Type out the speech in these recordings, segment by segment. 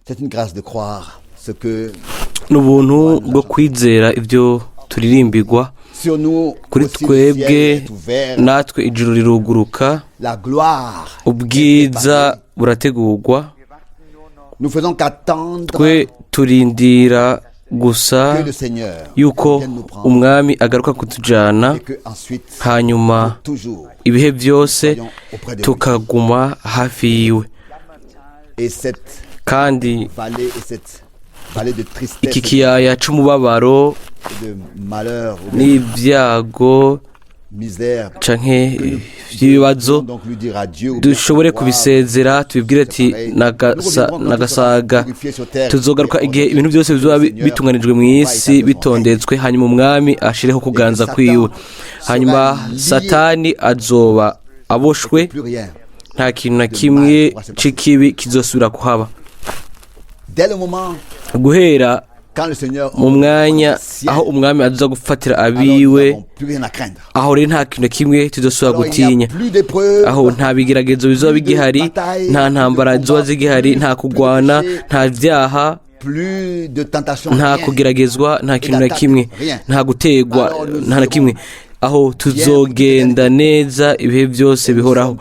C'est une grâce de croire ce que Ni ubuntu bwo kwizera ibyo turirimbirwa. Sur nous Kuri aussi le ciel twebwe est ouvert. natwe ijuru riruguruka. La gloire est Ubwiza préparée. Burategurwa. Nous faisons qu'attendre Twe turindira gusa que le Seigneur yuko vienne nous prendre umwami agaruka kutujana, et que ensuite hanyuma toujours ibihe byose soyons auprès de lui. Tukaguma hafi yiwe. Et cette Kandi vallée et cette vallée de tristesse iki kiyaya c'umubabaro et de malheur ou de n'ibyago misère canke vy'ibibazo, donc lui dire adieu ou bien dushobore au revoir. Kubisezera, tubibwire ati nagasaga. Tuzogaruka igihe ibintu byose bizoba bitunganijwe mu isi, bitondetswe, hanyuma umwami ashireho kuganza kwiwe, hanyuma Satani azoba aboshwe. Plus rien. Nta kintu na kimwe c'ikibi kizosubira kuhaba. Dès le moment Guhera quand le Seigneur mu mwanya aho umwami aza gufatira abiwe, plus rien à craindre. Aho rero nta kintu na kimwe tuzosubira Alors, il n'y a gutinya. plus d'épreuves, Aho nta bigeragezo bizoba bigihari, nta ntambara zizoba zigihari, nta kugwana, nta vyaha, plus de tentations, nta rien. kugeragezwa, nta kintu na kimwe, nta gutegwa, nta na kimwe. Aho tuzogenda neza ibihe byose bihoraho.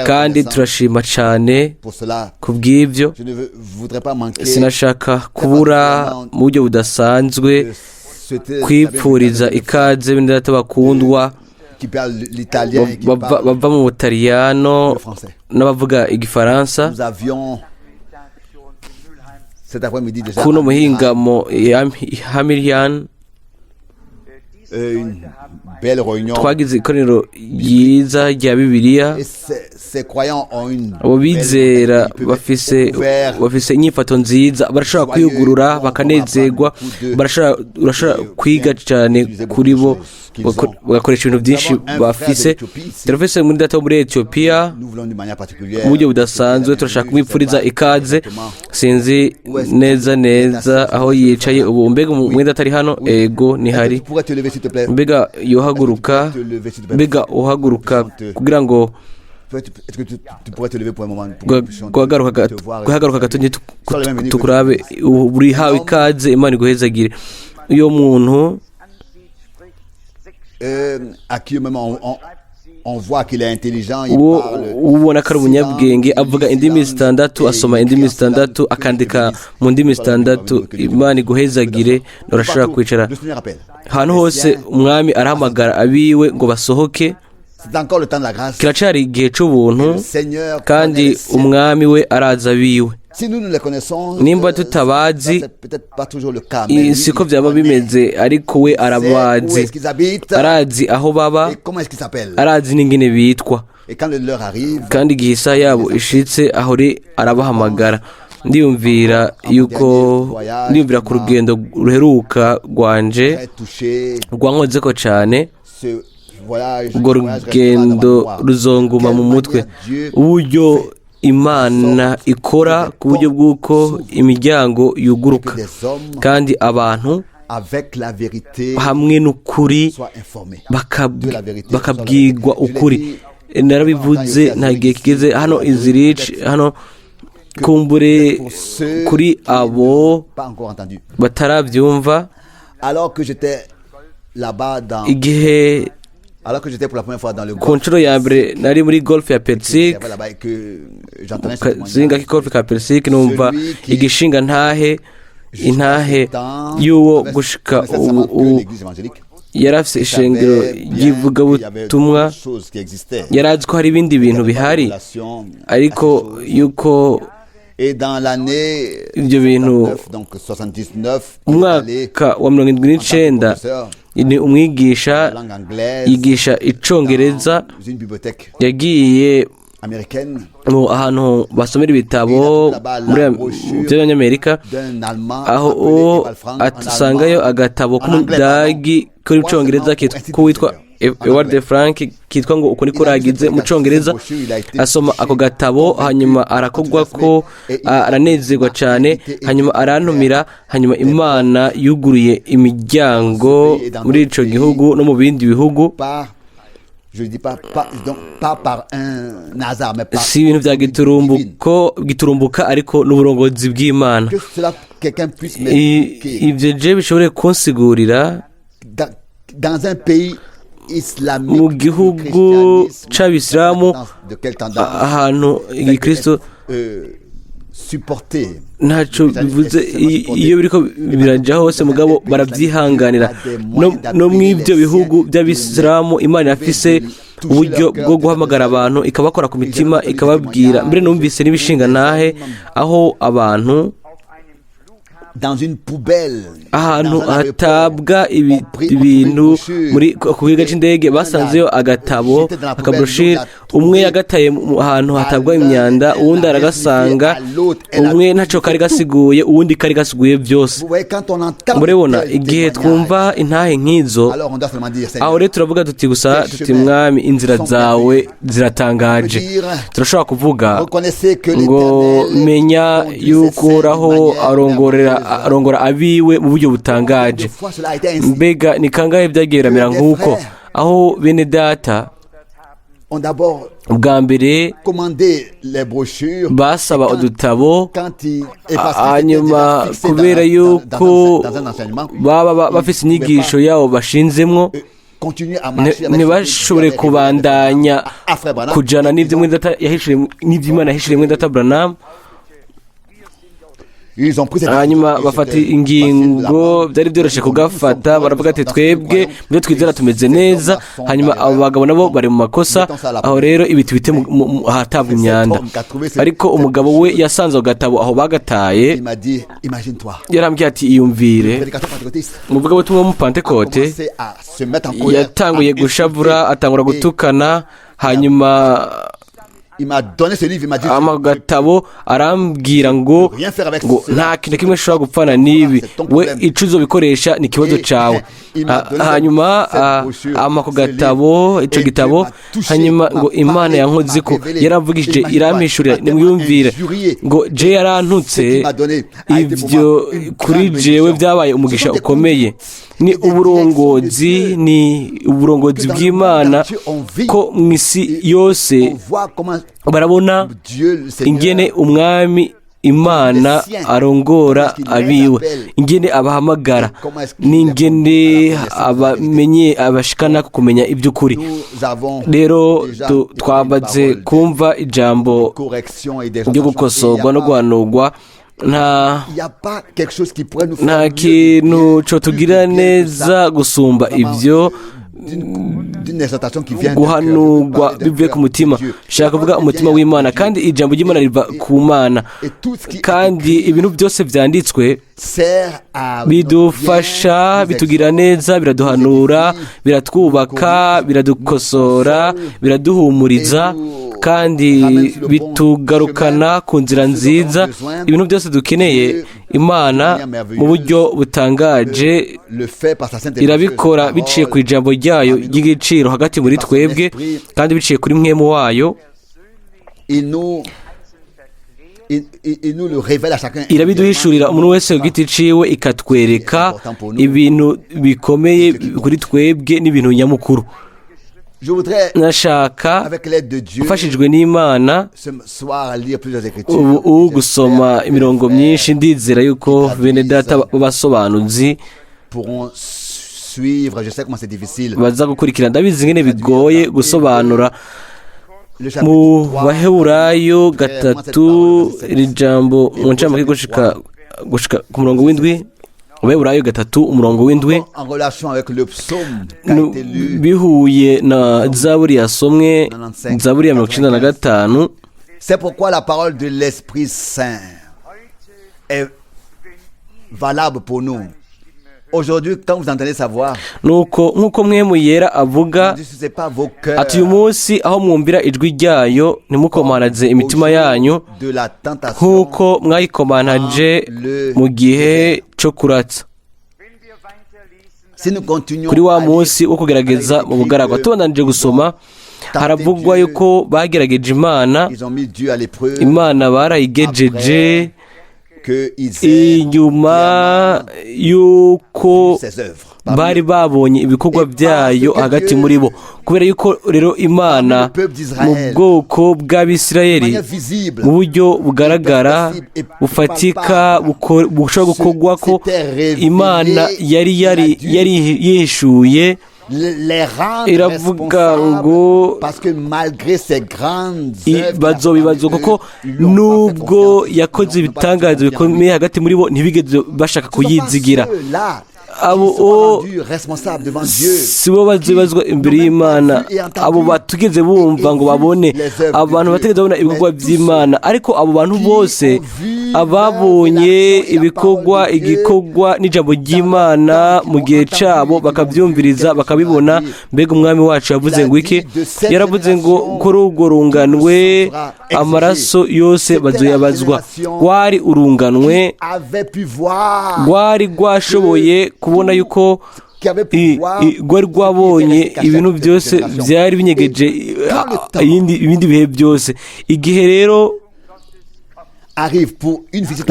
Kandi turashima cyane Pour cela, ku bw'ibyo. je ne voudrais pas manquer Sinashaka kubura mu buryo budasanzwe de souhaiter kwipfuriza ikaze bene data bakundwa qui parle l'italien et qui parle bava mu Butaliyano le français. N'abavuga igifaransa. Nous avions cet après-midi déjà Kuno muhingamo ya Hamilian une belle réunion. Twagize ikoraniro ryiza rya Bibiliya. Et ces croyants ont une Abo belle bizera mentalité. Ils peuvent bafise être ouverts. Bafise inyifato nziza, barashobora kwiyugurura bakanezerwa, barashobora, urashobora kwiga cyane kuri bo, bagakoresha ibintu byinshi bafise. Turafise muri data wo muri Etiyopiya. Nous voulons d'une manière particulière Mu buryo budasanzwe turashaka kumwipfuriza ikaze. Sinzi neza neza aho yicaye ubu. Mbega mwenda atari hano? Ego, nihari. Est-ce que tu pourrais te lever, s'il te plaît? Mbega yohaguruka? Te lever, s'il te plaît. Mbega uhaguruka kugira ngo Est-ce que tu pourrais te lever pour un moment pour que nous puissions te voir? Guhaguruka gato tukurabe. Uri hawe ikaze, Imana iguhezagire. Uyo muntu À qui même on voit qu'il est intelligent, il uwo parle ubona ko ari umunyabwenge, avuga indimi zitandatu, asoma indimi zitandatu, akandika mu ndimi zitandatu. Imana iguhezagire, urashobora kwicara. Le Seigneur appelle. Ahantu hose umwami arahamagara abiwe ngo basohoke. C'est encore le temps de la grâce. Kiracari igihe c'ubuntu. Le Seigneur Kandi connaît les siens. umwami we araza abiwe. Si nous, nous les connaissons, Nimba tutabazi, ça, c'est peut-être pas toujours le cas. Mais lui, siko il byaba connaît. bimeze, ariko we Sait où arabazi. Est-ce qu'ils habitent Arazi aho baba, et comment est-ce qu'ils s'appellent. arazi n'ingene bitwa. Et quand l'heure arrive, Kandi igihe isaha yabo ishitse, aho uri arabahamagara. Ndiyumvira yuko ndiyumvira ku rugendo ruheruka rwanje très touché, rwankozeko cyane. Ce voyage, Urwo voyage restera dans ma rugendo mémoire. ruzonguma mu Quelle mutwe. Manière Dieu Uburyo Imana ikora ku buryo bw'uko imiryango yuguruka que des hommes kandi abantu avec la vérité hamwe n'ukuri soient informés bakabwirwa ukuri. Narabivuze nta gihe kigeze hano i Zurich hano, kumbure Pour ceux kuri qui abo n'ont pas encore entendu. Batarabyumva. Alors que j'étais là-bas dans Igihe alors que j'étais pour la première fois dans le ku golfe, nshuro ya mbere nari muri golfe ya Persike, là-bas et que j'entendais ce kazinga témoignage, k'igolfe ka Persike, numva igishinga ntahe, intahe y'uwo gushika ubu l'église évangélique yari afise ishengero ry'ivugabutumwa, choses qui existaient. Yari azi ko hari ibindi bintu bihari, ariko yuko Et dans l'année ibyo bintu 79, donc 79, il est allé umwaka wa 79, ni umwigisha en langue anglaise yigisha icongereza, dans une bibliothèque yagiye américaine mu ahantu basomera ibitabo muri by'abanyamerika, d'un Allemand aho appelé uwo Ewald Frank, en asangayo allemand, agatabo en anglais, k'umudagi kuri congereza k'uwitwa Ewald Frank kitwa ngo "Uko niko ragize" mu congereza. Asoma ako gatabo, hanyuma arakogwa ko aranezerwa cyane, hanyuma arantumira. Hanyuma Imana yuguruye imiryango muri ico gihugu no mu bindi bihugu par Je ne dis pas, pas, donc, pas par un hasard, mais par Si ibintu bya divine. giturumbuko giturumbuka, ariko n'uburongozi bw'Imana. Que cela, quelqu'un puisse m'expliquer. Ibyo je bishobore kunsigurira. Dans un pays islamique, Mu le gihugu christianisme, c'Abisilamu, de quelle tendance ahantu igikristo supporter ntacyo bivuze iyo biriko birajya hose, mugabo barabyihanganira. No mu ibyo bihugu by'Abisilamu, Imana irafise uburyo bwo guhamagara abantu, ikabakora ku mitima, ikababwira. Mbere numvise n'ibishinga ntahe aho abantu dans une poubelle, ahantu dans un aéroport, hatabwa ibintu muri ku kibuga cy'indege basanzeyo agatabo, akabroshire. Umwe yagataye mu ahantu hatabwa imyanda, uwundi aragasanga. Umwe ntacyo kari gasiguye, uwundi kari gasiguye byose. Vous voyez, quand on entend Murabona, de tels igihe témoignages, twumva intahe nk'izo, alors on doit seulement dire, Seigneur, aho rero turavuga tuti gusa tuti: "Mwami, inzira zawe ziratangaje." Turashobora kuvuga reconnaissez que ngo l'Éternel menya conduit ses yuko saints d'une Uhoraho manière arongorera merveilleuse. arongora abiwe mu buryo butangaje. Combien de fois cela a été ainsi? Mbega ni kangahe byagiye biramera nk'uko, aho bene data On d'abord ubwa mbere commandé les brochures basaba udutabo, quand ils, et parce qu'ils étaient hanyuma déjà fixés kubera yuko dans un enseignement, baba bafise ils ne pouvaient inyigisho pas, yabo bashinzemwo, continuer à marcher avec ntibashobore ce que Dieu avait kubandanya révélé à Frère Branham. kujana n'ibyo mwene data yahishuriye, n'ibyo Imana yahishuriye mwene data Branham. Ils ont pris cette Hanyuma décision et bafata c'était ingingo, facile de la prendre. byari byoroshye kugafata. Baravuga ati: "Twebwe mu byo twizera tumeze neza, hanyuma abo bagabo nabo bari mu makosa. Aho rero ibi tubite ahatabwa imyanda." Ariko umugabo we yasanze ako gatabo aho bagataye. Il m'a dit, imagine-toi, Yarambwiye ati: "Iyumvire." prédicateur pentecôtiste Umuvugabutumwa a w'Umupantekote commencé à se mettre en colère, yatanguye à gushavura, insulter. atangura Et gutukana, hanyuma il m'a donné ce livre, il m'a dit, ampa gatabo, arambwira ngo rien faire avec ngo cela. nta kintu na kimwe ushobora gupfana n'ibi, we icyo uzobikoresha ni ikibazo cawe. Hanyuma ampa ku gatabo, ico gitabo, hanyuma ngo Imana yankoze ko, yaravugishije, irampishurira. Nimwiyumvire ngo je yarantutse. Ibyo kuri jewe byabaye umugisha ukomeye. Ni uburongozi, ni uburongozi bw'Imana, ko mu isi yose On voit comment barabona Dieu, le Seigneur, ingene Umwami Imana arongora abiwe, ingene abahamagara, n'ingene abamenye abashikana ku kumenya iby'ukuri. Nous avons Rero déjà twamaze une parole kumva ijambo de correction et ryo d'exhortation. gukosorwa no guhanurwa. Nta Il n'y a pas quelque chose qui pourrait nous faire nta mieux kintu bien, cotugirira plus de bien que ça. neza gusumba ibyo, D'une exhortation qui vient d'un cœur, guhanurwa parler d'un bivuye cœur ku mutima. de Dieu. Shaka kuvuga umutima w'Imana, kandi ijambo ry'Imana riva ku Mana, Et tout ce qui est kandi écrit ibintu byose byanditswe sert à notre bidufasha, bien, nous bitugira exhorte, neza, biraduhanura, biratwubaka, biradukosora, biraduhumuriza, kandi bitugarukana ku nzira nziza. Ibintu byose dukeneye, Imana mu buryo butangaje le fait par sa sainte et irabikora précieuse biciye ku parole. ijambo ryayo ry'igiciro hagati muri twebwe, kandi biciye kuri Mpwemu wayo. Il nous le révèle à chacun. Irabiduhishurira umuntu wese ku giti ciwe, ikatwereka ibintu bikomeye kuri twebwe n'ibintu nyamukuru. Je voudrais, Nashaka, avec l'aide de Dieu, mfashijwe n'Imana, ce soir lire plusieurs écritures. ubu gusoma imirongo myinshi. Ndizera yuko bene data b'abasobanuzi Pourront suivre. Je sais comment c'est difficile. baza gukurikira. Ndabizi ingene bigoye gusobanura. Le chapitre Mu 3, Baheburayo 3, iri jambo mu ncamake gushika ku murongo w'indwi. Baheburayo 3, umurongo w'indwi. En relation avec le psaume qui a été lu, Bihuye na zaburi yasomwe, zaburi ya 95. C'est pourquoi la parole de l'Esprit Saint est valable pour nous. Aujourd'hui, quand vous entendez sa voix, Nuko nk'uko Mpwemu Yera avuga ne discutez pas vos cœurs ati: "Uyu munsi aho mwumvira ijwi ryayo, ntimukomanaze imitima yanyu de la tentation. nk'uko mwayikomanaje mu gihe cyo kuratsa." Si nous continuons Kuri wa à lire, munsi wo kugerageza mu bugaragwa. Tubandanije gusoma, haravugwa yuko bagerageje Imana. Ils ont mis Dieu à l'épreuve Imana barayigejeje Inyuma y'uko bari babonye ibikorwa byayo hagati muri bo, kubera yuko rero Imana mu bwoko bw'Abisirayeli, mu buryo bugaragara, bufatika, bushobora gukorwa ko Imana yari yihishuye, iravuga ngo bazobibazwa, kuko nubwo yakoze ibitangazo bikomeye hagati muri bo, ntibigeze bashaka kuyizigira. Abo si bo bazibazwa imbere y'Imana, abo batigeze bumva ngo babone, abantu batigeze babona ibikorwa by'Imana. Ariko abo bantu bose ababonye ibikorwa, igikorwa n'ijambo ry'Imana mu gihe cyabo, bakabyumviriza, bakabibona. Mbega Umwami wacu yavuze ngo iki? Yaravuze ngo kuri urwo runganwe amaraso yose bazoyabazwa. Rwari urunganwe rwari rwashoboye kubona yuko rwari rwabonye ibintu byose byari binyegeje ibindi bihe byose. Igihe rero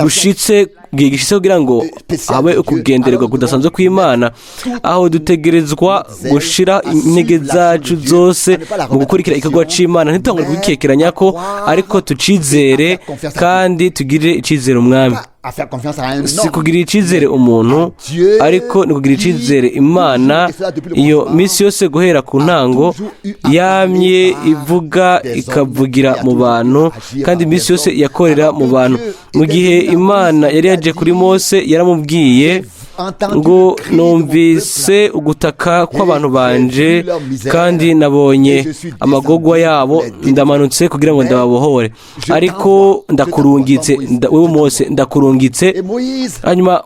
bushitse, igihe gishitse kugira ngo habe ukugendererwa kudasanzwe kw'Imana, aho dutegerezwa gushira intege zacu zose mu gukurikira igikorwa c'Imana. Ntitangure kubikekeranya ko, ariko tucizere kandi tugirire icizere Umwami. Si kugira icizere umuntu, ariko ni kugira icizere Imana. Iyo minsi yose guhera ku ntango yamye ivuga, ikavugira mu bantu, kandi iminsi yose yakorera mu bantu. Mu gihe Imana yari yaje kuri Mose, yaramubwiye ngo: "Numvise ugutaka kw'abantu banje, kandi nabonye amagogwa yabo, ndamanutse kugira ngo ndababohore. Ariko ndakurungitse, wewe Mose, ndakurungitse." Hanyuma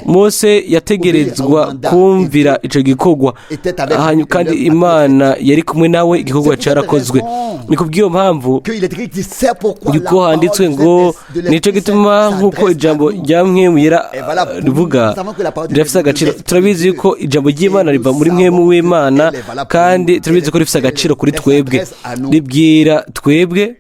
Mose yategerezwa kumvira icyo gikorwa, kandi Imana yari kumwe nawe, igikorwa cyarakozwe. Ni kubw'iyo mpamvu yuko handitswe ngo: "Nicyo gituma nk'uko ijambo rya Mpwemu Yera rivuga rirafite agaciro." Turabizi yuko ijambo ry'Imana riva muri Mpwemu w'Imana, kandi turabizi ko rifite agaciro kuri twebwe, ribwira twebwe.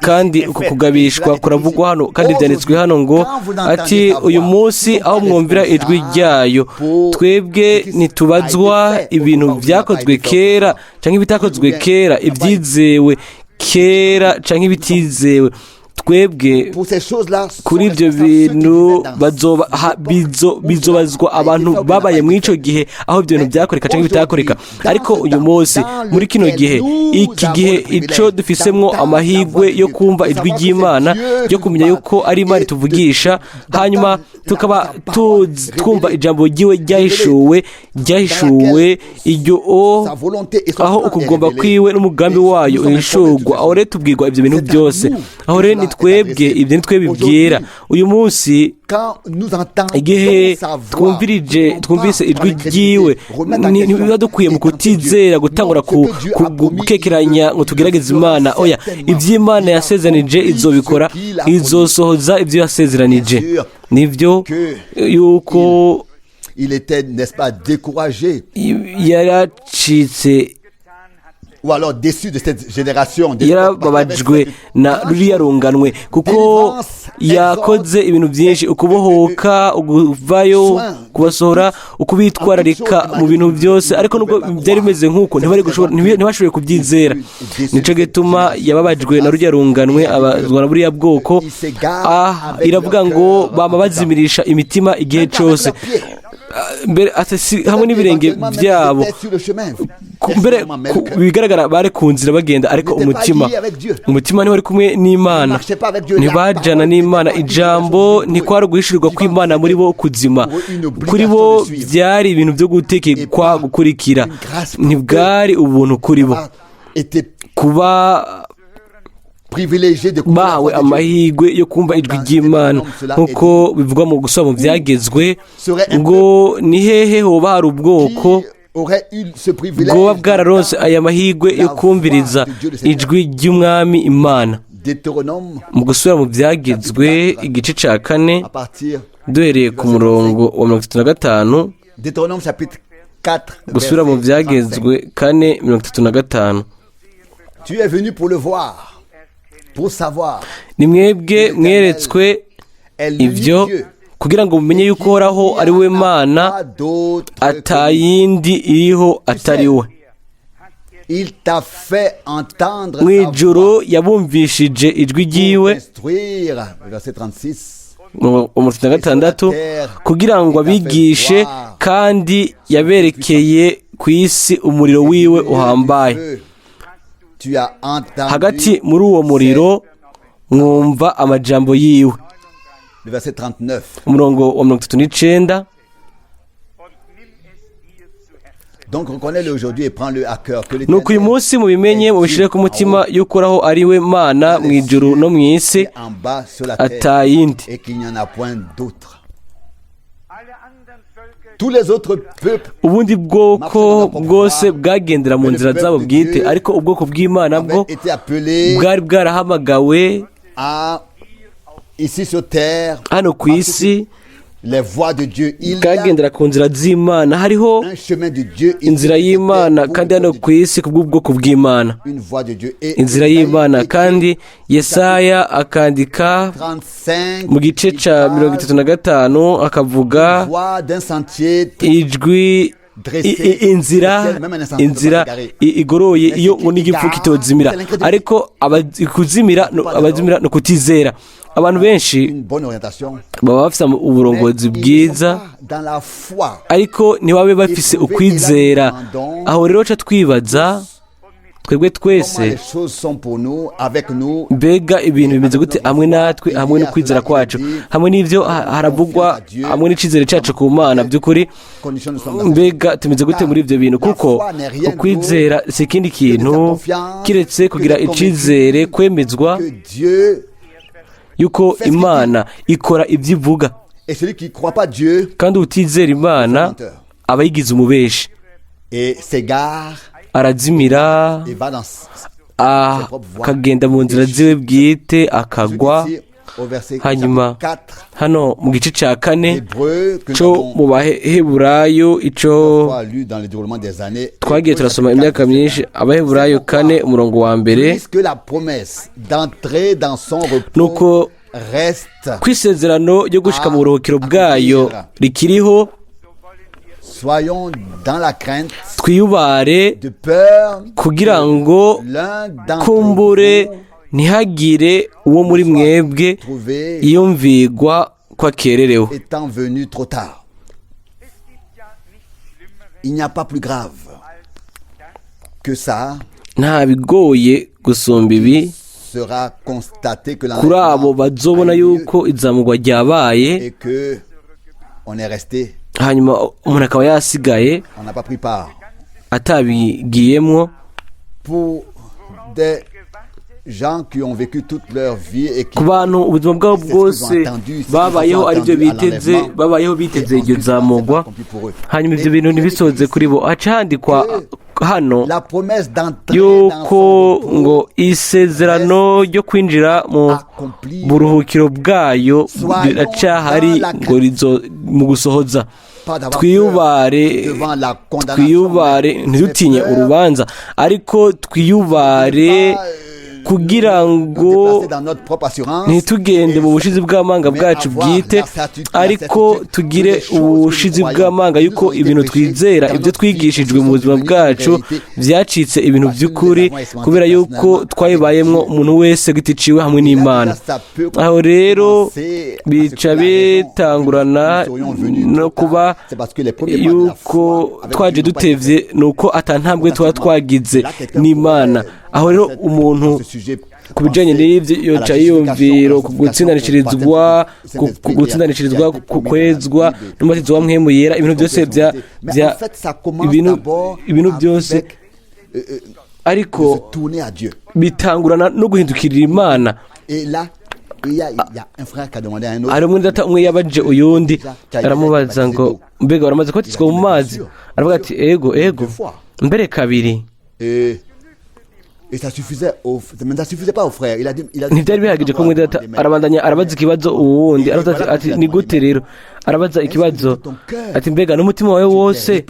Kandi uku kugabishwa kuravugwa hano, kandi byanditswe hano ngo ati: "Uyu munsi aho mwumvira ijwi ryayo." Twebwe ntitubazwa ibintu byakozwe kera cyangwa ibitakozwe kera, ibyizewe kera cyangwa ibitizewe. Twebwe kuri ibyo bintu bizobazwa abantu babaye muri icyo gihe aho ibyo bintu byakoreka cyangwa bitakoreka. Ariko uyu munsi, muri kino gihe, iki gihe icyo dufisemwo amahirwe yo kumva ijwi ry'Imana, ryo kumenya yuko ari Imana tuvugisha, hanyuma tukaba twumva ijambo ry'iwe ryahishuwe, iryo aho ukugomba kwiwe n'umugambi wayo uhishurwa. Aho rero tubwirwa ibyo bintu byose. Aho rero ni twebwe, ibyo ni twe bibwira. Uyu munsi, igihe twumvirije, twumvise ijwi ryiwe, ntibiba dukwiye mu kutizera gutangura gukekeranya ngo tugerageze Imana. Oya, iby'Imana yasezeranije izobikora, izosohoza ibyo yasezeranije. Nibyo yuko Il était, n'est-ce pas, découragé yaracitse ou alors déçu de cette génération. Yarababajwe na ruriya runganwe, kuko yakoze ibintu byinshi: ukubohoka, ukuvayo, kubasohora, ukubitwararika mu bintu byose. Ariko nubwo byari bimeze nk'uko, ntibashoboye kubyizera. Nicyo gituma yababajwe na ruriya runganwe, abazwa na buriya bwoko. Iravuga ngo bama bazimirisha imitima igihe cyose, mbere hamwe n'ibirenge byabo. Mbere bigaragara bari ku nzira bagenda, ariko umutima ntiwari kumwe n'Imana, ntibajyana n'Imana. Ijambo ntikwari guhishurirwa kw'Imana muri bo kuzima. Kuri bo byari ibintu byo gutekekwa gukurikira, ntibwari ubuntu kuri bo kuba bahawe amahirwe yo kumva ijwi ry'Imana, nk'uko bivugwa mu gusoma mu Byagezwe ngo: "Ni hehe hoba hari ubwoko bwoba bwararonse aya mahirwe yo kumviriza ijwi ry'Umwami Imana?" Mu gusubira mu Byagezwe igice cya 4, duhereye ku murongo wa 35. Gusubira mu Byagezwe 4:35. Tu es venu pour le voir. Pour savoir Ni mwebwe mweretswe est l'unique ibyo Dieu. kugira ngo mumenye yuko Uhoraho ari we Mana, Pas d'autre que lui. atayindi iriho atari we. Il t'a fait entendre Mu sa ijuru voix yabumvishije ijwi pour ryiwe, t'instruire. Verset 36. mu 36, kugira ngo abigishe, kandi yaberekeye ku isi umuriro wiwe uhambaye. Feu. Tu as entendu Hagati muri uwo muriro mwumva amajambo yiwe. Le verset 39. Umurongo wa 39. Donc reconnais-le aujourd'hui et prends-le à cœur. Que Nuko uyu munsi mubimenye, mubishire ku mutima yuko Uhoraho ari we Mana mu ijuru no mu isi, est en bas sur la terre atayindi. Et qu'il n'y en a point d'autre. Tous les autres peuples Ubundi bwoko bwose bwagendera mu nzira zabo bwite, ariko ubwoko bw'Imana bwo avaient été appelés bwari bwarahamagawe à, ici sur terre, hano ku isi, les voies de Dieu. Il y a bwagendera ku nzira z'Imana. Hariho un chemin de Dieu ici inzira sur terre y'Imana pour kandi le hano peuple de ku isi kubw'ubwoko bw'Imana, Dieu. Une voie de Dieu. Et inzira Isaïe y'Imana. écrit Kandi Yesaya akandika 35, mu gice il ca parle 35, akavuga voie d'un sentier ijwi inzira, inzira igoroye iyo ngo n'igipfu kitozimira, ariko kuzimira abazimira no kutizera. Abantu benshi une bonne orientation. baba bafise uburongozi Mais ils ne bwiza, sont pas dans la foi. ariko ntibabe bafise ukwizera. Aho rero ca twibaza twebwe twese, Comment les choses sont pour nous, avec nous. mbega ibintu bimeze gute hamwe natwe, hamwe no kwizera kwacu, hamwe n'ibyo haravugwa, hamwe n'icizere cyacu ku Mana by'ukuri? Conditions nous sommes dans Mbega tumeze gute muri ibyo bintu? Kuko ukwizera si ikindi kintu kiretse kugira icizere, kwemezwa que Dieu yuko Imana ikora ibyo ivuga. Et celui qui ne croit pas Dieu Kandi utizera Imana aba yigize umubeshi, et s'égare arazimira, et va dans akagenda mu nzira ziwe bwite, akagwa. Ici, au verset Hanyuma 4 hano mu gice cya 4 Hébreu que nous cyo avons mu Baheburayo, ico fois lu dans le déroulement des années. twagiye turasoma imyaka myinshi, Abaheburayo 4, umurongo wa 1. Puisque la promesse d'entrer dans son repos Nuko reste, ku isezerano ryo gushika mu buruhukiro bwayo rikiriho, soyons dans la crainte twiyubare de peur kugira ngo l'un d'entre kumbure vous ntihagire uwo muri mwebwe trouvé yiyumvigwa ko akererewe. Étant venu trop tard. Il n'y a pas plus grave que ça Nta bigoye gusumba ibi sera constaté que kuri abo l'enlèvement bazobona a eu lieu yuko izamurwa ryabaye, et que on est resté, hanyuma umuntu akaba yasigaye on n'a pas pris part. atabigiyemwo. Pour des gens qui ont vécu toute leur vie et qui Ku bantu ubuzima bwabo bwose babayeho aribyo biteze, babayeho biteze iryo zamurwa, hanyuma ibyo bintu ntibisoze kuri bo, haca handikwa hano la promesse d'entrer dans yuko son repos ngo isezerano ryo kwinjira mu accomplie. buruhukiro bwayo riracahari ngo rizo mu gusohoza. Pas d'avoir Twiyubare, peur devant la condamnation, twiyubare, mais ntidutinye peur urubanza, ariko twiyubare pas, kugira nous ngo déplacer dans notre propre assurance ntitugende mu bushizi bw'amanga mais bwacu avoir bwite, la certitude- la ariko certitude tugire que les choses que nous ubushizi croyons, bw'amanga yuko nous ont été ibintu prêchées twizera, dans ibyo notre vie, twigishijwe mu sont buzima devenues une bwacu réalité. byacitse ibintu Parce que nous by'ukuri, avons expérimenté kubera yuko personnellement twabibayemwo avec Dieu. umuntu wese giti ciwe hamwe n'Imana. Ça peut Aho rero commencer à ce bica que la raison bitangurana que nous serions venus no trop tard, kuba c'est parce que les premiers pas de la yuko foi avec twaje Dieu n'ont pas été dutevye, nuko ata ntambwe tuba twagize n'Imana. Aho rero umuntu ku bijyanye n'ibyo yoca yiyumviro ku gutsindanishirizwa, ku kwezwa n'umubatizo wa Mpwemu Yera, ibintu byose bya ibintu byose, ariko bitangurana no guhindukirira Imana. Hari umwe data umwe yabajije uyundi, aramubaza ngo: "Mbega baramaze kubatizwa mu mazi?" Aravuga ati: "Ego, ego, mbere kabiri." Ntibyari bihagije ko mwene data arabandanya arabaza ikibazo uwundi, arabaza ati: "Ni gute rero?" Arabaza ikibazo ati: "Mbega n'umutima wawe wose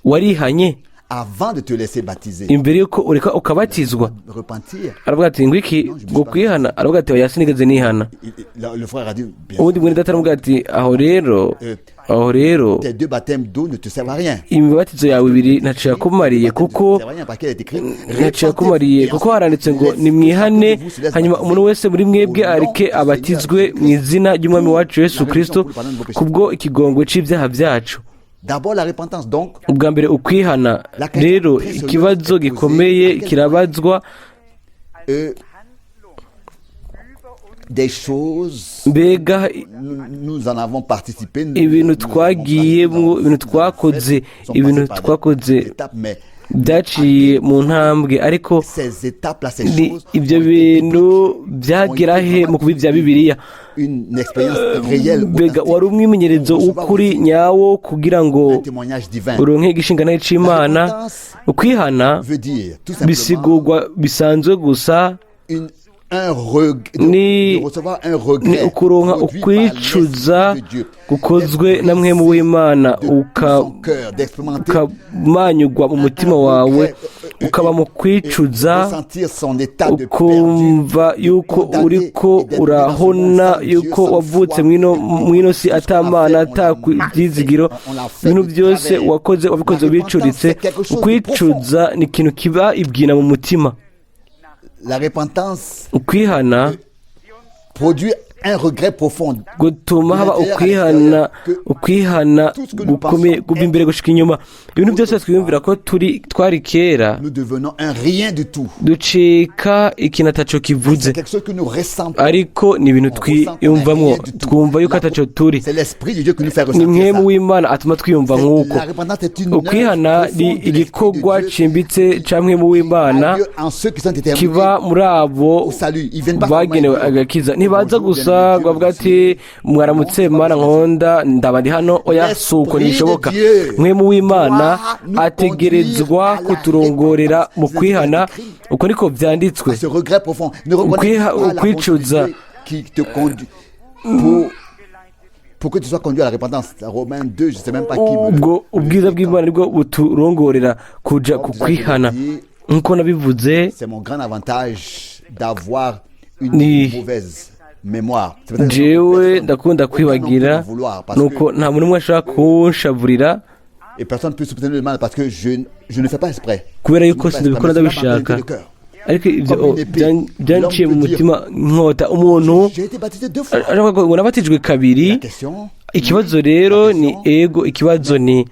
warihanye?" Avant de te laisser baptiser, Imbere yuko ureka ukabatizwa. Repentir. Aravuga ati: "Ngwiki ngo kwihana?" Aravuga ati: "Oya, sinigeze nihana." Le frère a dit, bien Ubundi mwene data aramubwira ati: "Aho rero, aho rero, tes deux baptêmes d'eau ne te servent à rien." imibatizo yawe ibiri ntaco yakumariye, kuko Ne servent à rien parce qu'il est écrit, ntaco yakumariye, kuko haranditse ngo: nimwihane, hanyuma umuntu wese muri mwebwe areke abatizwe mu izina ry'Umwami wacu Yesu Kristo kubwo ikigongwe c'ibyaha byacu." D'abord la repentance, donc, Ubwa mbere ukwihana. Rero ikibazo gikomeye kirabazwa: des choses, mbega nous en avons participé. Ibintu twagiyemo, ibintu twakoze mais byaciye mu ntambwe, ariko ces étapes-là, ces ni choses, ibyo bintu byagera he mu kuba ibya Bibiliya? Une expérience réelle, Mbega wari umwimenyerezo w'ukuri nyawo kugira ngo un témoignage divin? uronke igishinga c'Imana? Ukwihana Veut dire tout simplement bisigurwa bisanzwe gusa un regret, de recevoir un ni regret ukuronka produit par ukwicuza l'Esprit de Dieu, gukozwe na Mpwemu w'Imana, de tout son cœur, d'expérimenter ukamanyugwa mu mutima wawe, ukaba mu kwicuza, ressentir son état de perdu, ukumva yuko uriko urahona, yuko wavutse mwino si atamana, atakw'ibyizigiro, ibintu byose wakoze wabikoze wicuritse. Ukwicuza ni ikintu kiba ibwina mu mutima. La repentance Ukwihana produit un regret profond. Gutuma haba ukwihana, ukwihana gukomeye kuva imbere gushika inyuma. Ibintu byose twiyumvira ko turi twari kera, Nous devenons un rien du tout. ducika ikintu ataco kivuze. C'est quelque chose que nous ressentons. Ariko ni ibintu twiyumvamwo, twumva yuko ataco turi. C'est l'Esprit de Dieu qui nous fait Ni ressentir Mpwemu ça. w'Imana atuma twiyumva nk'uko. La repentance est une Ukwihana ni igikorwa cimbitse ca Mpwemu w'Imana lieu en ceux qui sont déterminés kiba muri abo au salut. Ils viennent pas bagenewe agakiza. Ntibaza gusa ngo bavuga ati: "Mwaramutse Mana nkunda, ndaba ndi hano." Oya, si uko, ntibishoboka. Mpwemu w'Imana ategerezwa kuturongorera mu kwihana, uko niko byanditswe. Ce regret profond. Ne reconnais pas la Ukwicuza. bonté qui te conduit pour que tu sois conduit à la repentance. Romains 2, je ne sais même pas qui me Ubwo ubwiza bw'Imana nibwo buturongorera kuja ku kwihana, nk'uko nabivuze. C'est mon grand avantage d'avoir une mauvaise mémoire. C'est peut-être Jewe personne- ndakunda aucun kwibagira, homme peut m'en vouloir parce nuko nta muntu umwe ashobora kunshavurira que, et personne ne peut soupçonner le mal parce que je ne fais pas exprès. kubera yuko Je ne fais pas sinabikora exprès, mais cela m'a ndabishaka, pénétré le cœur. Ariko ibyo byanciye mu mutima nkota umuntu J'ai été baptisé deux fois. Aravuga ngo nabatijwe kabiri. La question, Ikibazo rero ni, ego, ikibazo ni: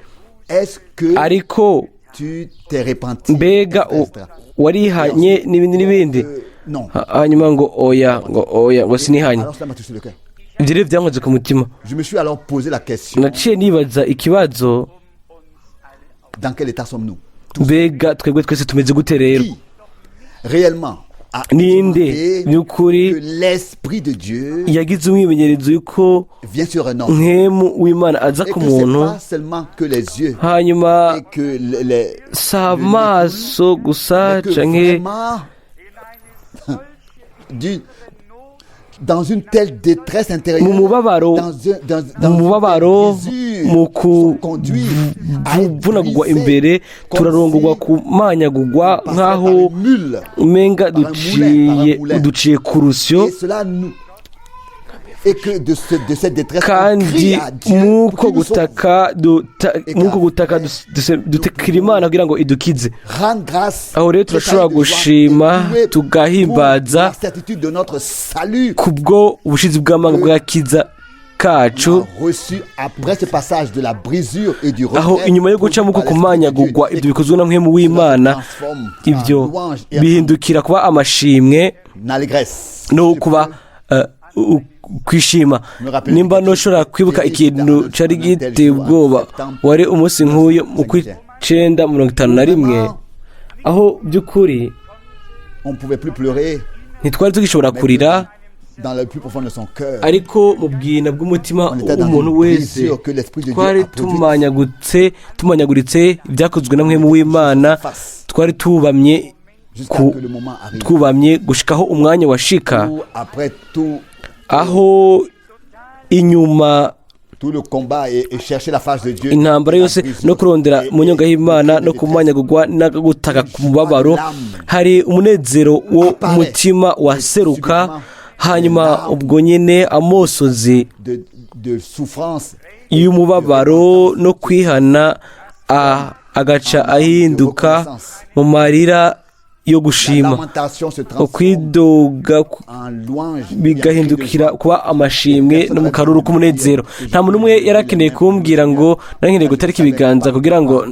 est-ce que ariko tu t'es repenti, mbega etc., etc. warihanye n'ibindi n'ibindi? Non. Hanyuma ngo oya, ngo oya, ngo sinihanye. Alors cela m'a touché le cœur. Ibyo rero byankoze ku mutima. Je me suis alors posé la question, Naciye nibaza ikibazo: dans quel état sommes-nous? Mbega twebwe twese tumeze gute rero? Qui réellement a Ninde expérimenté by'ukuri que l'Esprit de Dieu yagize umwimenyerezo y'uko vient sur un homme Mpwemu w'Imana aza et ku que c'est muntu, pas seulement que les yeux hanyuma et que les si amaso gusa mais que canke vraiment dans une telle détresse intérieure, mu mubabaro, dans mu une mubabaro, telle brisure, mu sont conduits à être kuvunagurwa brisés imbere, comme turarongorwa si kumanyagurwa on passait par nk'aho une mule. umenga Par un moulin, par un duciye moulin. duciye ku rusyo. Et cela nous et que de cette détresse on Kandi crie à Dieu pour mw'uko qu'il nous sauve. gutaka mw'uko gutaka dutekera Imana kugira ngo idukize. Rendre grâce, Aho rero turashobora gushima, tugahimbaza la certitude de notre salut kubwo ubushizi bw'amanga bw'akiza kacu qu'on a reçu après ce passage de la brisure et du regret aho inyuma yo guca muko kumanyagurwa, ibyo bikozwe na Mpwemu w'Imana, ibyo bihindukira kuba amashimwe en allégresse. no kuba kwishima. Nimba ntushobora kwibuka ikintu cari giteye ubwoba, wari umunsi nk'uyu mu kw'icenda 51, aho by'ukuri On ne pouvait plus pleurer, ntitwari tugishobora mais kurira, dans le plus profond de son cœur, ariko mu bwina bw'umutima on était dans w'umuntu une wese brisure que l'Esprit de Dieu twari a produite tumanyagutse, tumanyaguritse ibyakozwe na Mpwemu w'Imana, face twari tubamye jusqu'à que le moment arrive twubamye gushikaho umwanya washika où après tout aho inyuma Intambara yose no kurondera mu nyonga y'Imana no kumanyagurwa no gutaka ku mubabaro, hari umunezero wo mutima waseruka. Hanyuma ubwo nyine amosozi y'umubabaro no kwihana agaca ahinduka mu marira yo gushima, ukwidoga bigahindukira kuba amashimwe no mu karuru k'umunezero. Nta muntu umwe yarakeneye kumbwira ngo nari gutarika ibiganza kugira ngo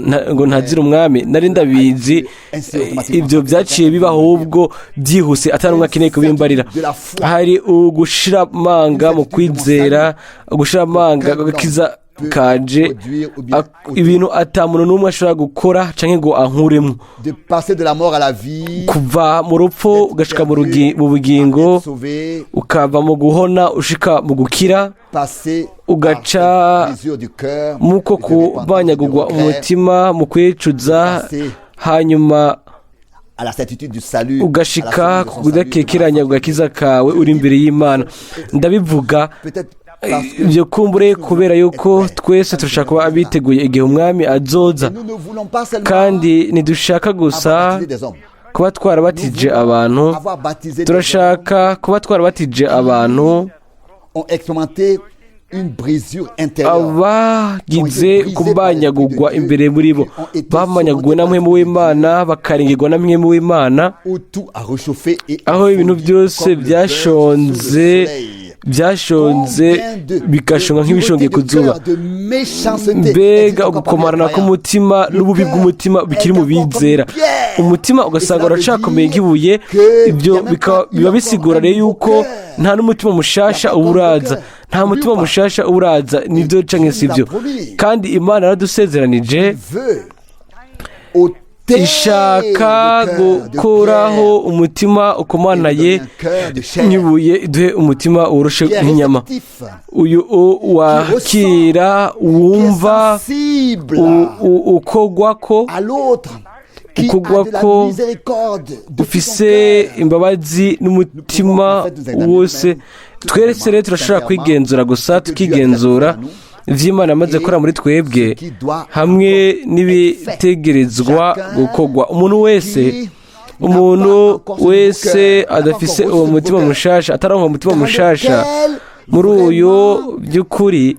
ntazire umwami, nari ndabizi. Ibyo byaciye bibaho ahubwo byihuse, atari umwe akeneye kubimbarira. Hari ugushira amanga mu kwizera, ugushira amanga gakiza kanje, ibintu atamuntu n'umwe ashobora gukora cyangwa ngo ankuremo, kuva mu rupfu ugashika mu bugingo, ukava mu guhona ushika mu gukira, ugaca muko kubanyagurwa umutima mu kwicuza, hanyuma ugashika kudakekeranya gakiza kawe uri imbere y'Imana. Ndabivuga ibyo kumbure kubera yuko twese turashaka kuba abiteguye igihe umwami azoza, kandi ntidushaka gusa kuba twarabatije abantu, turashaka kuba twarabatije abantu abagize kubanyagurwa imbere muri bo, bamanyaguwe na mwemu w'Imana, bakarengerwa na mwemu w'Imana, aho ibintu byose byashonze bigashonga nk'ibishongeye ku zuba. Mbega ugukomarana k'umutima n'ububi bw'umutima bikiri mu bizera, umutima ugasanga uracakomeye nk'ibuye. Ibyo biba bisigura rero yuko nta n'umutima mushasha uba uraza, nta mutima mushasha uraza, nibyo canke sibyo. Kandi Imana yaradusezeranije, ishaka gukuraho umutima ukomanaye nk'ibuye, iduhe umutima woroshe nk'inyama. Uyu wakira, wumva, ukogwa ko ufise imbabazi n'umutima wose. Twese rero turashobora kwigenzura gusa, tukigenzura iby'Imana yamaze gukora muri twebwe hamwe n'ibitegerezwa gukorwa. Umuntu wese adafise uwo mutima mushasha, ataronka umutima mushasha muri uyu by'ukuri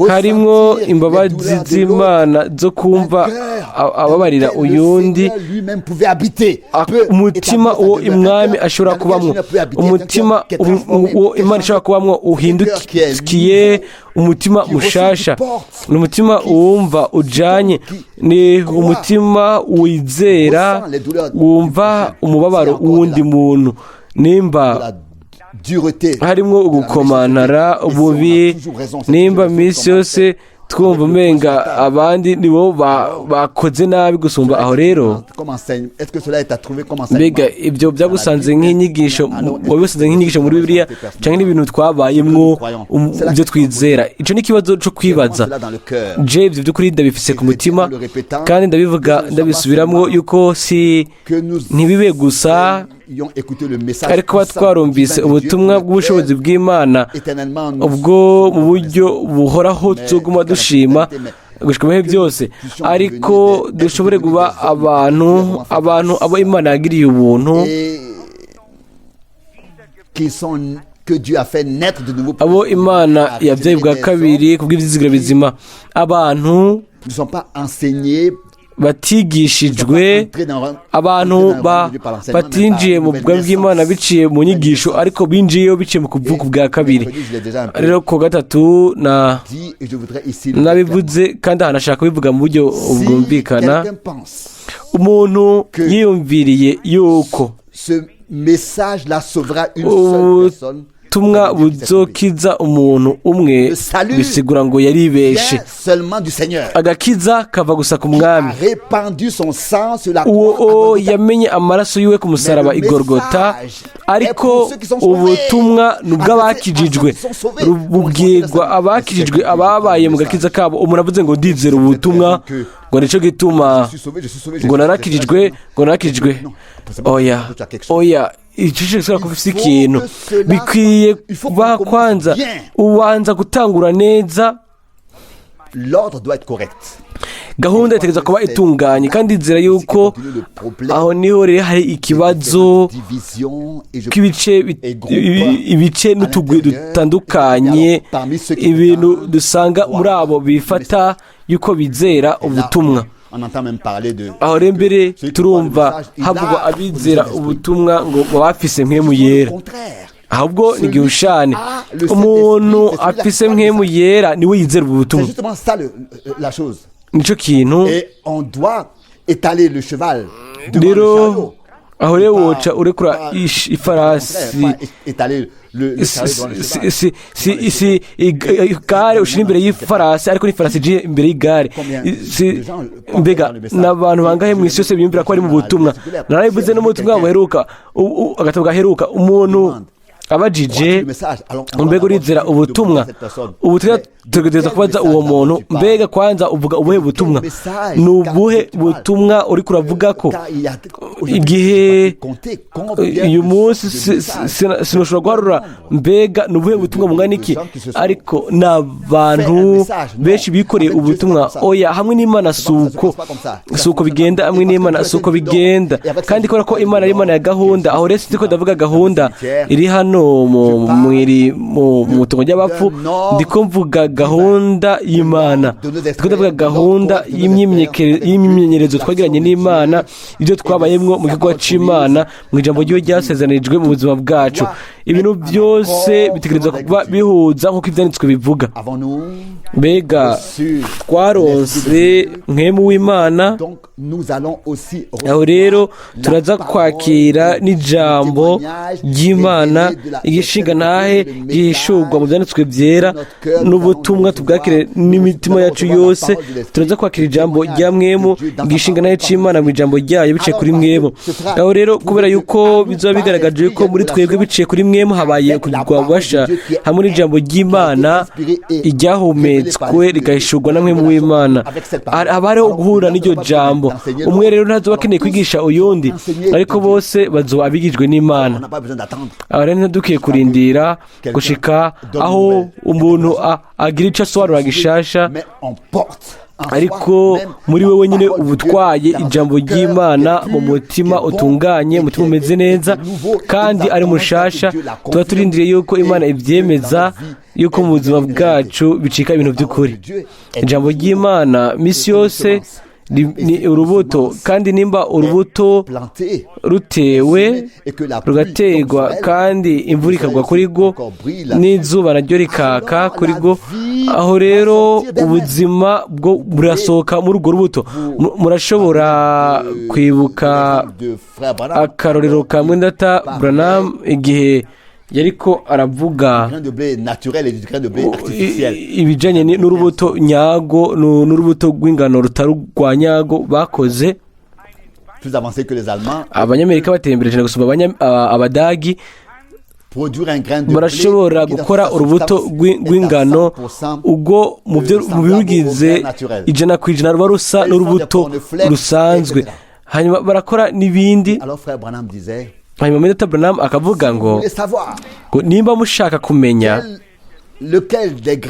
harimwo imbabazi z'Imana zo kumva ababarira uyundi, umutima uwo umwami ashobora kubamwo, umutima uwo Imana ishobora kubamwo uhindukiye umutima mushasha, ni umutima wumva ujanye, ni umutima wizera, wumva umubabaro w'undi muntu. Nimba harimo ugukomantara ububi, nimba minsi yose twumva umenga abandi nibo bakoze nabi gusumba aho rero, mbega ibyo byagusanze nk'inyigisho, wabisanze nk'inyigisho muri Bibiliya cyangwa n'ibintu twabayemwo ibyo twizera? Icyo ni ikibazo cyo kwibaza. Je ibyo by'ukuri ndabifise ku mutima, kandi ndabivuga ndabisubiramwo yuko si ntibibe gusa ariko twarumvise ubutumwa bw'ubushobozi bw'Imana, ubwo mu buryo buhoraho tuguma dushima gushika mu bihe byose, ariko dushobore kuba abantu abo Imana yagiriye ubuntu, abo Imana yabyaye bwa kabiri kubw'ibyizigiro bizima, abantu batigishijwe, abantu batinjiye mu bwami bw'Imana biciye mu nyigisho, ariko binjiyeyo biciye mu kuvuka bwa kabiri. Rero ku gatatu nabivuze, kandi ahanashaka kubivuga mu buryo bwumvikana. Umuntu yiyumviriye yuko ubutumwa buzokiza umuntu umwe, bisigura ngo yaribeshe. Agakiza kava gusa ku mwami, uwo yamenye amaraso yiwe ku musaraba i Golgota. Ariko ubutumwa ni ubw'abakijijwe, bubwirwa abakijijwe, ababaye mu gakiza kabo. Umuntu avuze ngo ndizera ubutumwa, ngo nicyo gituma ngo narakijijwe, ngo narakijijwe. Oya, oya, Icyo ko ufite ikintu bikwiye kuba kwanza ubanza gutangura neza. L'ordre doit être correct. Gahunda itegereza kuba itunganye, kandi inzira y'uko aho niho rero hari ikibazo k'ibice, ibice n'utugwi dutandukanye, ibintu dusanga muri abo bifata yuko bizera ubutumwa. Aho rero mbere turumva havugwa abizera ubutumwa ngo baba bafise Mpwemu Yera. Ahubwo ni igihushane. Umuntu afise Mpwemu Yera niwe yizera ubu butumwa. C'est justement ça la chose. Nicyo kintu. Et on doit étaler le cheval devant le Rero chariot. aho rero woca urekura ifarasi, Étaler le chariot devant le cheval. si igare ushira imbere y'ifarasi, ariko n'ifarasi ije imbere y'igare. Mbega n'abantu bangahe mu isi yose biyumvira ko ari mu butumwa? Narabivuze no mu butumwa buheruka, agatabo gaheruka. Umuntu abajije: "Mbega urizera ubutumwa?" Ubu tugerageza kubaza uwo muntu: "Mbega kwanza uvuga ubuhe butumwa? Ni ubuhe butumwa uri kuravuga?" Ko igihe uyu munsi sinushobora guharura mbega ni ubuhe butumwa bungana iki, ariko ni abantu benshi bikoreye ubutumwa. Oya, hamwe n'Imana si uko bigenda. Hamwe n'Imana si uko bigenda. Kandi kubera ko Imana ari Imana ya gahunda, aho rero sinzi ko ndavuga gahunda iri hano mu mutungo ry'abapfu, ndiko mvuga gahunda y'Imana, ndiko ndavuga gahunda y'imyimenyerezo twagiranye n'Imana, ibyo twabayemwo mu gikorwa c'Imana, mu ijambo ry'iwe ryasezeranijwe mu buzima bwacu. Ibintu byose bitegerezwa kuba bihuza nk'uko Ivyanditswe bivuga. Mbega twaronse Mpwemu w'Imana? Aho rero turaza kwakira n'ijambo ry'Imana, igishinga ntahe gihishurwa mu Byanditswe Byera n'ubutumwa, tubwakire n'imitima yacu yose. Turaza kwakira ijambo rya Mpwemu, igishinga ntahe c'Imana mu ijambo ryayo biciye kuri Mpwemu. Aho rero kubera yuko bizaba bigaragaje ko muri twebwe biciye kuri Mpwemu habaye kugwa hamwe n'ijambo ry'Imana iryahumetswe rigahishurwa na Mpwemu w'Imana, haba hariho guhura n'iryo jambo. Umwe rero ntazoba akeneye kwigisha uyundi, ariko bose bazoba abigijwe n'Imana. Aho rero ntidukwiye kurindira gushika aho umuntu agira icyo asobanura gishasha, ariko muri we wenyine uba utwaye ijambo ry'Imana mu mutima utunganye, umutima umeze neza kandi ari mushasha. Tuba turindiriye yuko Imana ibyemeza, yuko mu buzima bwacu bicika ibintu by'ukuri. Ijambo ry'Imana misi yose ni urubuto, kandi nimba urubuto rutewe, rugaterwa, kandi imvura ikagwa kuri rwo, n'izuba naryo rikaka kuri rwo, aho rero ubuzima bwo burasohoka muri urwo rubuto. Murashobora kwibuka akarorero ka Mwendata Branham igihe yariko aravuga ibijyanye n'urubuto nyago n'urubuto rw'ingano rutari urwa nyago bakoze. Abanyamerika bateye imbere cyane gusumba Abadagi. Barashobora gukora urubuto rw'ingano ubwo mu birugize 100% ruba rusa n'urubuto rusanzwe. Hanyuma barakora n'ibindi. Hanyuma Mwene Branham akavuga ngo: "Nimba mushaka kumenya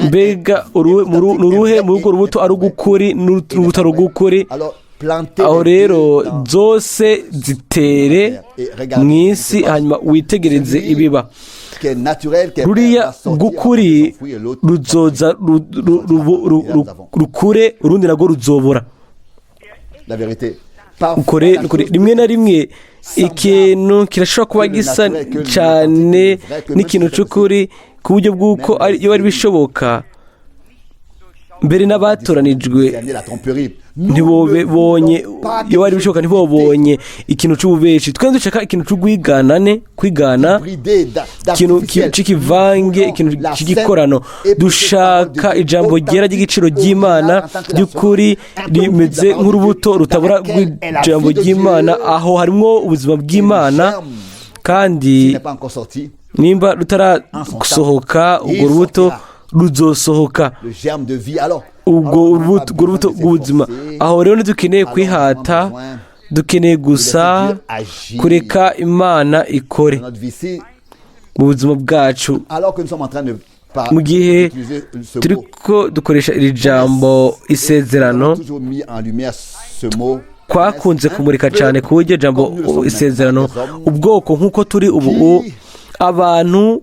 mbega uruhe muri urwo rubuto ari ugukuri n'urubuto ari ugukuri, aho rero zose zitere mu isi, hanyuma witegereze ibiba. Ruriya rw'ukuri ruzoza rukure, urundi narwo ruzobora." Ukore rimwe na rimwe ikintu kirashobora kuba gisa cyane n'ikintu cy'ukuri ku buryo bw'uko iyo ari bishoboka mbere n'abatoranijwe ntibobonye, iyo ari bishoboka ntibobonye ikintu cy'ububeshi. Twe dushaka ikintu cy'ubwiganane, kwigana, ikintu cy'ikivange, ikintu cy'igikorano. Dushaka ijambo ryera ry'igiciro ry'Imana ry'ukuri rimeze nk'urubuto rutabura rw'ijambo ry'Imana. Aho harimo ubuzima bw'Imana, kandi nimba rutarasohoka urwo rubuto, ruzosohoka ubwo rubuto rw'ubuzima. Aho rero ntidukeneye kwihata. Dukeneye gusa kureka Imana ikore mu buzima bwacu. Mu gihe turi ko dukoresha iri jambo isezerano, twakunze kumurika cyane ku buryo jambo isezerano, ubwoko nk'uko turi ubu, abantu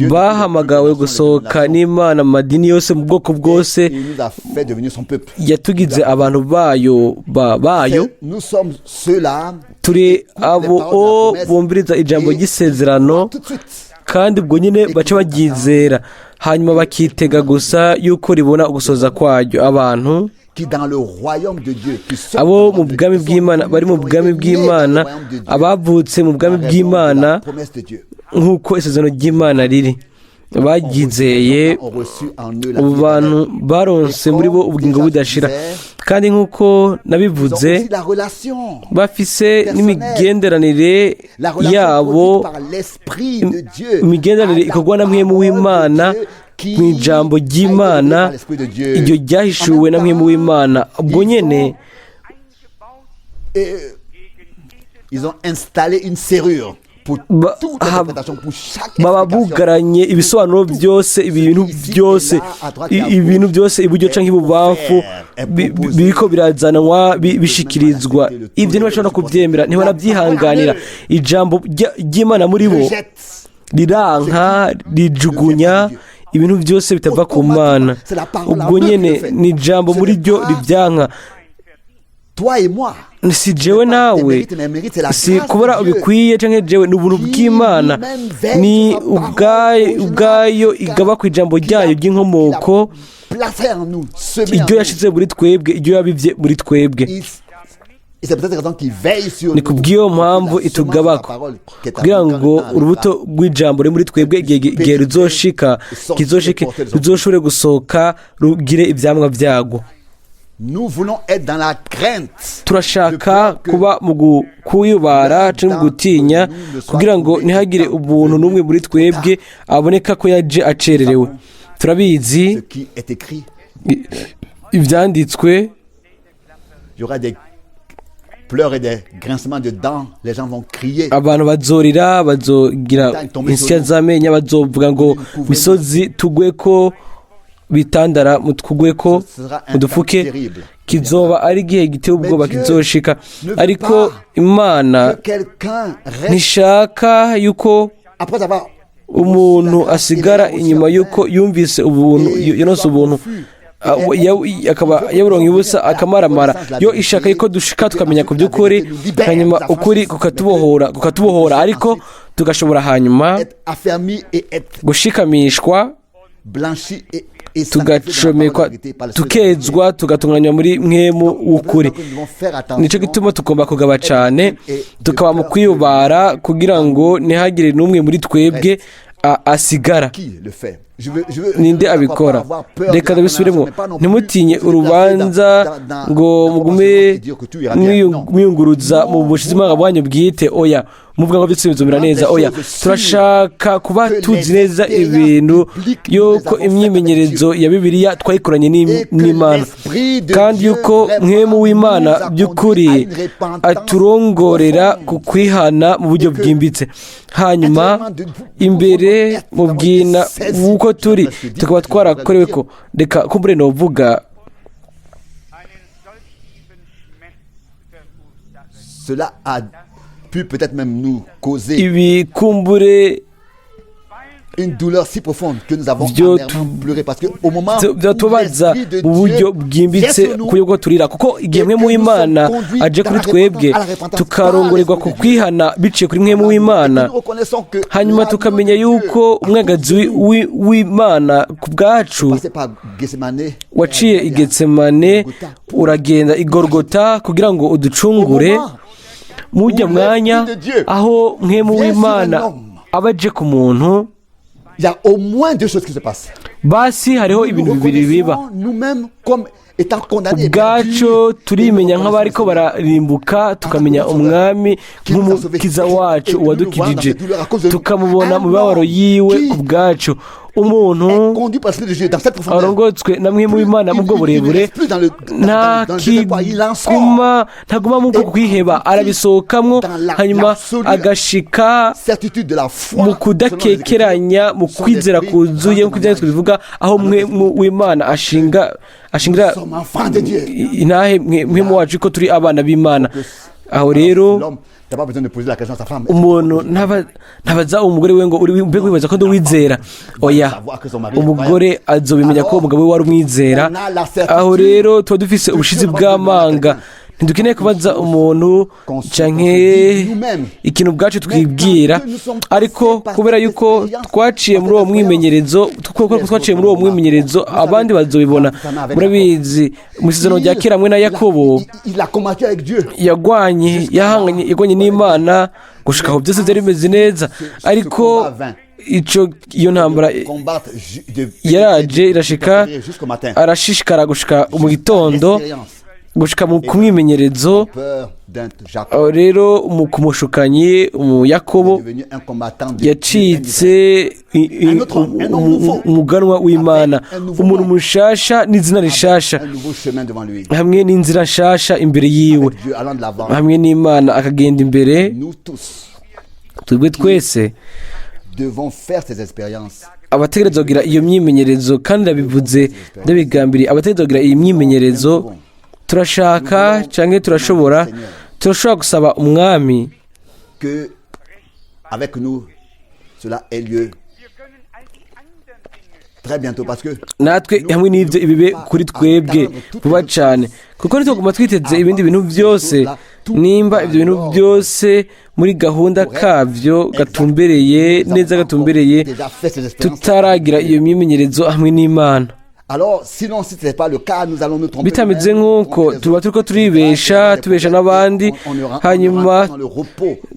bahamagawe gusohoka n'Imana mu madini yose, mu bwoko bwose, yatugize abantu bayo bayo. Turi abo bumviriza ijambo ry'isezerano, kandi ubwo nyine baca baryizera, hanyuma bakitega gusa yuko ribona ugusoza kwaryo. Abantu abo mu bwami bw'Imana, bari mu bwami bw'Imana, abavutse mu bwami bw'Imana nk'uko isezerano ry'Imana riri, baryizeye. Ubu bantu baronse muri bo ubugingo budashira. Kandi nk'uko nabivuze, bafise n'imigenderanire yabo, imigenderanire ikorwa na Mpwemu w'Imana mu ijambo ry'Imana, iryo ryahishuwe na Mpwemu w'Imana. Ubwo nyene baba bugaranye ibisobanuro byose, ibintu byose, ibintu byose iburyo canke ibubamfu biriko birazanwa, bishikirizwa. Ibyo ntibashobora kubyemera, ntibanabyihanganira. Ijambo ry'Imana muri bo riranka, rijugunya ibintu byose bitava ku Mana. Ubwo nyene ni ijambo muri ryo ribyanka. Si jewe nawe, si kubura ubikwiye canke jewe, ni ubuntu bw'Imana, ni ubwayo igaba ku ijambo ryayo ry'inkomoko, iryo yashize muri twebwe, iryo yabivye muri twebwe. Ni kubw'iyo mpamvu itugabako, kugira ngo urubuto rw'ijambo ruri muri twebwe igihe ruzoshika, kizoshike, ruzoshobore gusohoka rugire ivyamwa vyagwo. Turashaka kuba mu kuyubara cyangwa mu gutinya, kugira ngo ntihagire ubuntu n'umwe muri twebwe aboneka ko yaje acererewe. Turabizi ibyanditswe, abantu bazorira, bazogira insya z'amenyo, bazovuga ngo misozi tugwe ko, bitandara mutwugwe ko, mudufuke. Kizoba ari igihe giteye ubwoba kizoshika. Ariko Imana ntishaka yuko umuntu asigara inyuma yuko yumvise ubuntu, yonose ubuntu, akaba yaburonka ubusa, akamaramara. Yo ishaka yuko dushika tukamenya ku by'ukuri, hanyuma ukuri kukatubohora, ariko tugashobora hanyuma gushikamishwa, tugacomekwa, tukezwa, tugatunganywa muri Mwemu w'ukuri. Nicyo gituma tugomba kugaba cyane, tukaba mu kwiyubara, kugira ngo ntihagire n'umwe muri twebwe asigara. Ninde abikora? Reka ndabisubiremo. Ntimutinye urubanza ngo mugume mwiyunguruza mu bushizi bwanyu bwite. Oya, muvuga ngo byose bizumira neza. Oya, turashaka kuba tuzi neza ibintu yuko imyimenyerezo ya Bibiliya twayikoranye n'Imana, kandi yuko Mwemu w'Imana by'ukuri aturongorera ku kwihana mu buryo bwimbitse, hanyuma imbere mu bwina w'uko turi tukaba twarakorewe ko. Reka kumbure novuga, ibi kumbure byatubaza mu buryo bwimbitse ku buryo turira, kuko igihe Mwemu w'Imana aje kuri twebwe tukarongorerwa ku kwihana biciye kuri Mwemu w'Imana, hanyuma tukamenya yuko umwagazi w'Imana ku bwacu waciye i Getsemane, uragenda i Golgota kugira ngo uducungure. Mujya mwanya aho Mwemu w'Imana aba aje ku muntu, basi hariho ibintu bibiri biba. Ubwacu turimenya nk'abariko bararimbuka, tukamenya Umwami nk'Umukiza wacu uwadukijije, tukamubona mu mibabaro yiwe ku bwacu. Umuntu arongotswe na Mpwemu w'Imana mu bwo burebure ntakiguma, ntaguma mu bwo kwiheba, arabisohokamwo, hanyuma agashika mu kudakekeranya, mu kwizera kuzuye, nk'uko Ibyanditswe bivuga, aho Mpwemu w'Imana ashinga ashingira intahe Mpwemu wacu ko turi abana b'Imana. Aho rero umuntu ntabaza umugore we ngo: "Uri mbega wibaza ko nduwizera?" Oya, umugore azobimenya ko umugabo we wari umwizera. Aho rero tuba dufise ubushizi bw'amanga, ntidukeneye kubaza umuntu canke ikintu, ubwacu twibwira. Ariko kubera yuko twaciye muri uwo mwimenyerezo, kuko twaciye muri uwo mwimenyerezo, abandi bazobibona. Murabizi, mu Isezerano rya Kera hamwe na Yakobo, yagwanye, yahanganye, yagwanye n'Imana gushika aho byose byari bimeze neza. Ariko ico iyo ntambara yaraje irashika, arashishikara gushika mu gitondo, gushika mu kumwimenyerezo. Aho rero mu kumushukanyi mu Yakobo yacitse umuganwa w'Imana, umuntu mushasha n'izina rishasha, hamwe n'inzira nshasha imbere yiwe, hamwe n'Imana akagenda imbere. Twebwe twese abategerezwa kugira iyo myimenyerezo, kandi ndabivuze ndabigambiriye, abategerezwa kugira iyi myimenyerezo, turashaka cyangwa turashobora gusaba Umwami que avec nous cela ait lieu très bientôt parce que natwe hamwe n'ibyo ibibe kuri twebwe vuba cyane, kuko ntituguma twiteze ibindi bintu byose nimba ibyo bintu byose muri gahunda kabyo gatumbereye neza, gatumbereye, tutaragira iyo myimenyerezo hamwe n'Imana. Alors, sinon, si ce n'est pas le cas, nous allons nous tromper. Bitameze nk'uko, tuba turiko turibesha, tubesha n'abandi, hanyuma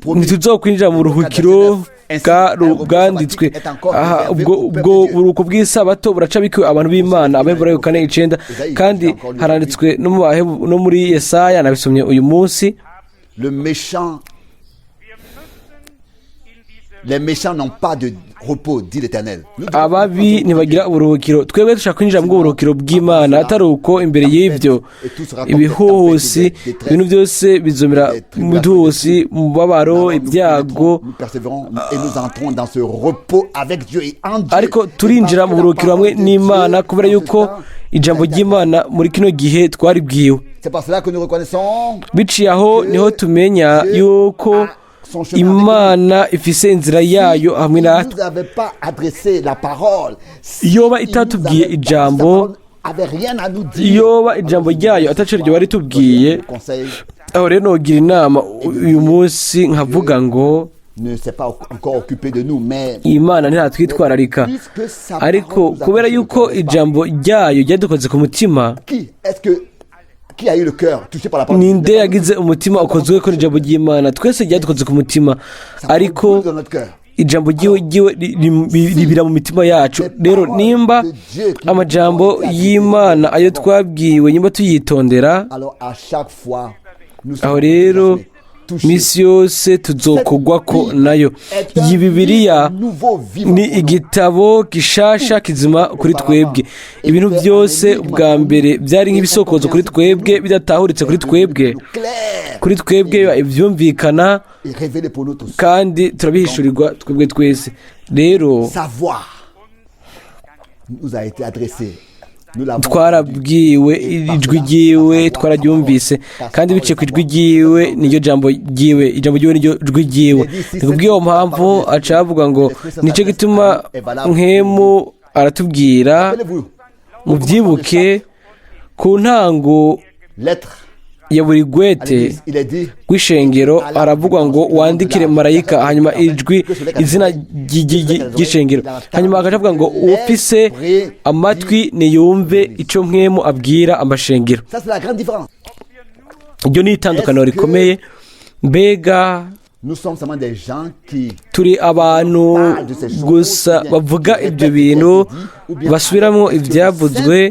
ntituzokwinjira mu ruhukiro bwanditswe aha. Ubwo buruhuko bw'isabato buracabikiwe abantu b'Imana, Abaheburayo 4:9. Kandi haranditswe no muri Yesaya, nabisomye uyu munsi. Le méchant, les méchants n'ont pas de repos, dit l'Éternel. Ababi ntibagira uburuhukiro. Twebwe dushaka kwinjira mu buruhukiro bw'Imana, atari uko imbere y'ibyo ibihuhusi, ibintu byose bizomera mu bihuhusi, mu mubabaro, ibyago. Ariko turinjira mu buruhukiro hamwe n'Imana kubera yuko ijambo ry'Imana muri kino gihe twaribwiwe. Biciye aho niho tumenya yuko Imana ifise inzira yayo hamwe natwe. Yoba itatubwiye ijambo, yoba ijambo ryayo ataco ryo bari tubwiye. Aho rero nogira inama uyu munsi nkavuga ngo Imana ntiratwitwararika, ariko kubera yuko ijambo ryayo ryadukoze ku mutima, ninde yagize umutima ukozwe ko ijambo ry'Imana? Twese ryadukoze ku mutima, ariko ijambo ryiwe ribira mu mitima yacu. Rero nimba amajambo y'Imana ayo twabwiwe, nimba tuyitondera, aho rero misi yose tuzokogwa ko nayo. Iyi Bibiliya ni igitabo gishasha kizima kuri twebwe. Ibintu byose bwa mbere byari nk'ibisokozo kuri twebwe, bidatahuritse kuri twebwe. Kuri twebwe ibyumvikana, kandi turabihishurirwa twebwe twese. Rero twarabwiwe ijwi ryiwe, twararyumvise, kandi biciye ku ijwi ryiwe, niryo jambo ryiwe, ijambo ryiwe niryo jwi ryiwe. Ni kubw'iyo mpamvu aca avuga ngo: "Nicyo gituma Mpwemu aratubwira." Mubyibuke, ku ntango ya buri gwete rw'ishengero haravugwa ngo: "Wandikire marayika", hanyuma ijwi, izina ry'ishengero, hanyuma agaca avuga ngo: "Ufise amatwi niyumve icyo Mpwemu abwira amashengero." Iryo ni itandukaniro rikomeye. Mbega Nous sommes seulement des gens qui Turi abantu gusa bavuga ibyo bintu, basubiramo ibyavuzwe,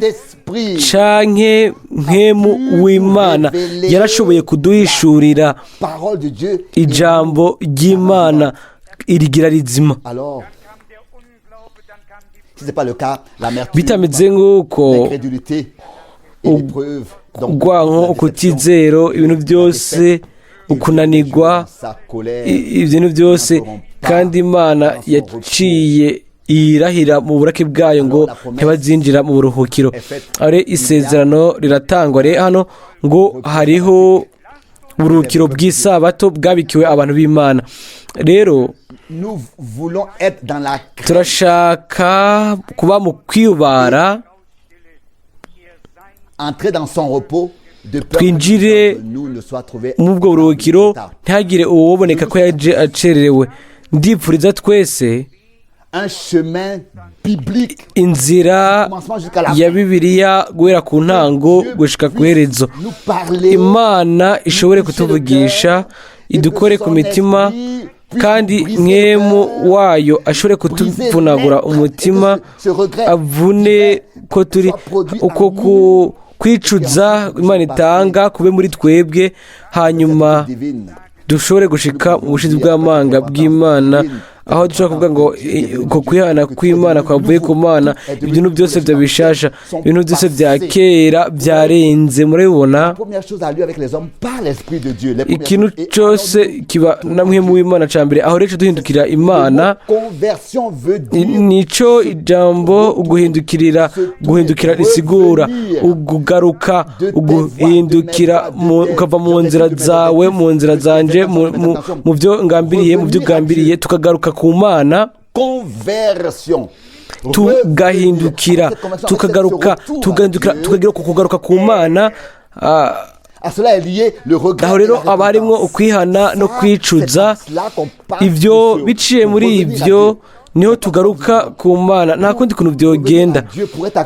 canke Mpwemu w'Imana yarashoboye kuduhishurira parole de Dieu. ijambo ry'Imana irigira rizima. Alors, si ce n'est pas le cas, l'amertume, Bitameze nk'uko, l'incrédulité et l'épreuve, donc, urwanko, la déception, ukutizero, ibintu byose, ukunanirwa, sa colère, ibintu byose. Kandi Imana yaciye irahira mu burake bwayo ngo ntibazinjira mu buruhukiro. Aho rero isezerano riratangwa rero hano ngo hariho uburuhukiro bw'isabato bwabikiwe abantu b'Imana. Rero nous voulons être dans la crainte turashaka kuba mu kwiyubara, entrer dans son repos de peur Twinjire que nous ne soit trouvé muri ubwo buruhukiro, ntihagire uwoboneka ko yaje acererewe. Ndipfuriza twese un chemin biblique inzira commencement jusqu'à la ya fin. Bibiliya guhera ku ntango gushika ku iherezo. Nous parler, Imana ishobore kutuvugisha, idukore ku mitima, kandi Mpwemu wayo ashobore kutuvunagura umutima, avune ko turi uko kwicuza Imana itanga kube muri twebwe, hanyuma divine. dushobore gushika mu bushizi bw'amanga bw'Imana, aho dushobora kuvuga ngo uko kwihana kw'Imana kwavuye ku Mana, ibintu byose bya bishasha, ibintu byose bya kera byarenze. Murabibona? Première chose a lieu avec les hommes par l'Esprit de Dieu. Les premières Ikintu choses. Et cyose kiba na Mpwemu w'Imana cya mbere. Aho rero duhindukira Imana. le mot conversion veut dire Nico ijambo uguhindukirira, guhindukira risigura ugugaruka, uguhindukira ukava mu nzira zawe, mu nzira zanje, mu byo ngambiriye, mu byo ugambiriye, tukagaruka ku Mana. Conversion. Tugahindukira, tukagaruka, tugahindukira, tukagira ku kugaruka ku Mana. À cela est lié le regret Aho et rero la haba harimo repentance. ukwihana no Ça, kwicuza. c'est par cela qu'on passe Ibyo de ce- biciye muri revenir à ibyo Dieu. niho tugaruka ku Mana. Nta kundi kuntu byogenda.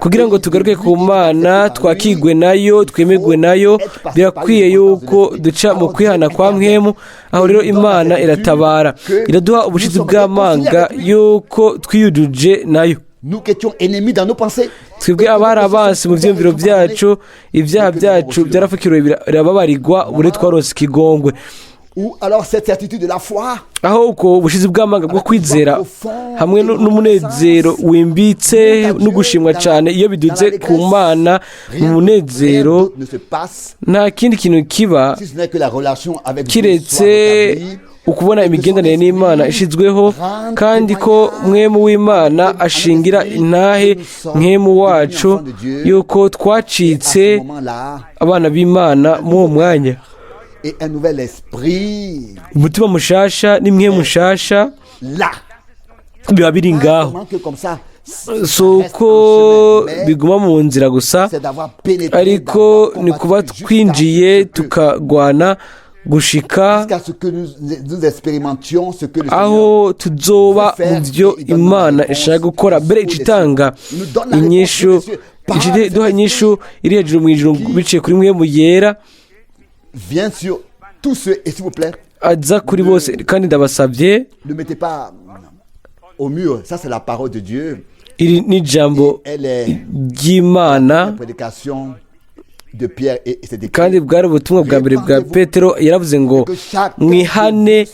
Kugira ngo tugaruke ku Mana, twakigwe nayo, twemerwe nayo, birakwiye yuko duca mu kwihana kwa Mpwemu. Aho rero Imana iratabara, iraduha ubushizi bw'amanga yuko twiyujuje nayo. Nous qui étions ennemis dans nos pensées, Twebwe abari abansi mu byiyumviro byacu, ibyaha byacu byarapfukiriwe, birababarirwa, ubu twarose ikigongwe. Ou alors cette certitude de la foi, Aho ubwo bushizi bw'amanga bwo kwizera hamwe n'umunezero wimbitse no gushimwa cyane, iyo biduze ku Mana mu rien munezero, d'autre ne se passe nta kindi kintu kiba si ce n'est que la relation avec Dieu soit kiretse rétablie, ukubona imigenderanire n'Imana ishizweho, kandi ko Mpwemu w'Imana ashingira intahe Mpwemu wacu yuko à twacitse ce moment-là, abana b'Imana muri uwo mwanya. Et un nouvel esprit Umutima mushasha n'imwe mushasha là. biba biri ngaho. Pas seulement que comme ça, Si uko biguma mu nzira gusa, c'est d'avoir pénétré, ariko d'avoir ni kuba combattu twinjiye, tukagwana gushika jusqu'à ce que nous, nous expérimentions ce que le Seigneur aho tuzoba mu byo Imana ishaka gukora. Mbere icitanga inyishu, duha inyishu iri hejuru mu ijuru biciye kuri Mpwemu Yera vient sur tous ceux, et s'il vous plaît, aza kuri bose. Kandi ndabasabye, ne mettez pas au mur, ça c'est la parole de Dieu. Iri ni ijambo Elle est ry'Imana. la prédication de Pierre et c'est écrit Kandi bwari ubutumwa bwa mbere bwa Petero. Yaravuze ngo mwihane,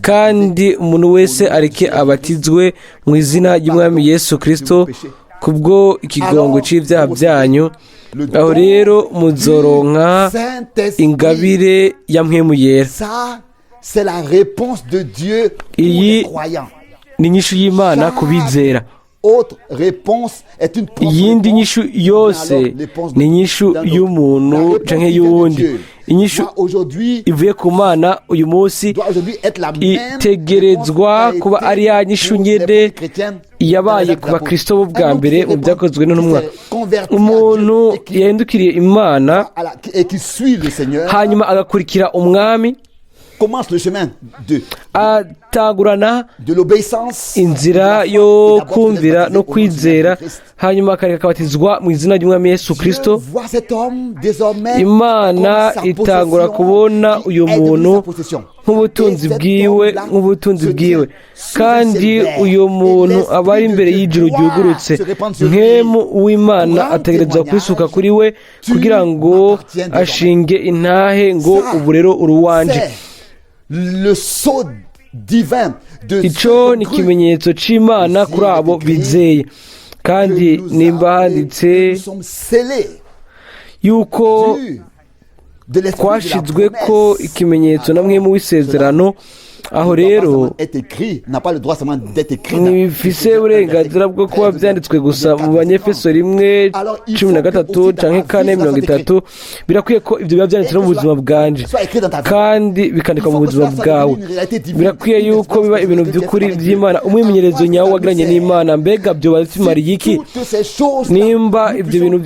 kandi umuntu wese areke abatizwe mu izina ry'Umwami Yesu Kirisito kubwo ikigongo cy'ibyaha byanyu. Aho rero muzoronka Saint-Esprit. ingabire ya Mpwemu Yera. Ça, c'est la réponse de Dieu pour les croyants. Ni inyishu y'Imana ku bizera. Autre réponse est une propre Iyindi réponse, nyishu yose mais alors, réponse ni inyishu d'un autre. y'umuntu La réponse canke qui vient de y'uwundi. Dieu Inyishu doit aujourd'hui ivuye ku Mana uyu munsi doit aujourd'hui être la même itegerezwa réponse qui a kuba été ari ya nyishu pour les nyene premiers chrétiens dans les yabaye Actes ku des bakristo bo Apôtres. bwa Un homme mbere qui s'est mu Byakozwe n'Intumwa. converti à Umuntu Dieu et yahindukiriye Imana et qui suit le Seigneur hanyuma agakurikira Umwami, Commence le chemin de Atangurana de l'obéissance, inzira yo kumvira no kwizera, hanyuma akareka akabatizwa mu izina ry'Umwami Yesu Kristo. Voit cet homme désormais Imana comme sa itangura possession, kubona qui uyu est devenue muntu sa possession. nk'ubutunzi Et cet bwiwe, homme-là nk'ubutunzi se bwiwe. tient sous Kandi le ciel vert. uyu Et muntu l'Esprit aba ari de imbere Dieu y'ijuru doit ryugurutse. se répandre sur lui. Mpwemu w'Imana Grand ategerezwa témoignage, kwisuka kuri we tu kugira ngo m'appartiens désormais. ashinge intahe ngo Ça, ubu rero uri uwanje. c'est le sceau divin de Ico ceux ni qui ont cru ikimenyetso c'Imana kuri abo bizeye. Kandi que nous nimba avons- handitse que nous sommes scellés yuko de l'esprit de la twashizwe ko promesse. ikimenyetso na Mpwemu w'isezerano, aho rero Est écrit, n'a pas le droit seulement d'être écrit dans- ntibifise uburenganzira bwo kuba byanditswe gusa mu Banyefeso 1:13 canke 4:30. Birakwiye ko ibyo biba byanditse no mu buzima bwanje kandi bikandikwa mu buzima bwawe. Birakwiye yuko biba ibintu by'ukuri by'Imana, umwimenyerezo nyawo wagiranye n'Imana. Mbega byo bimariye iki Toutes ces choses, nimba ibyo bintu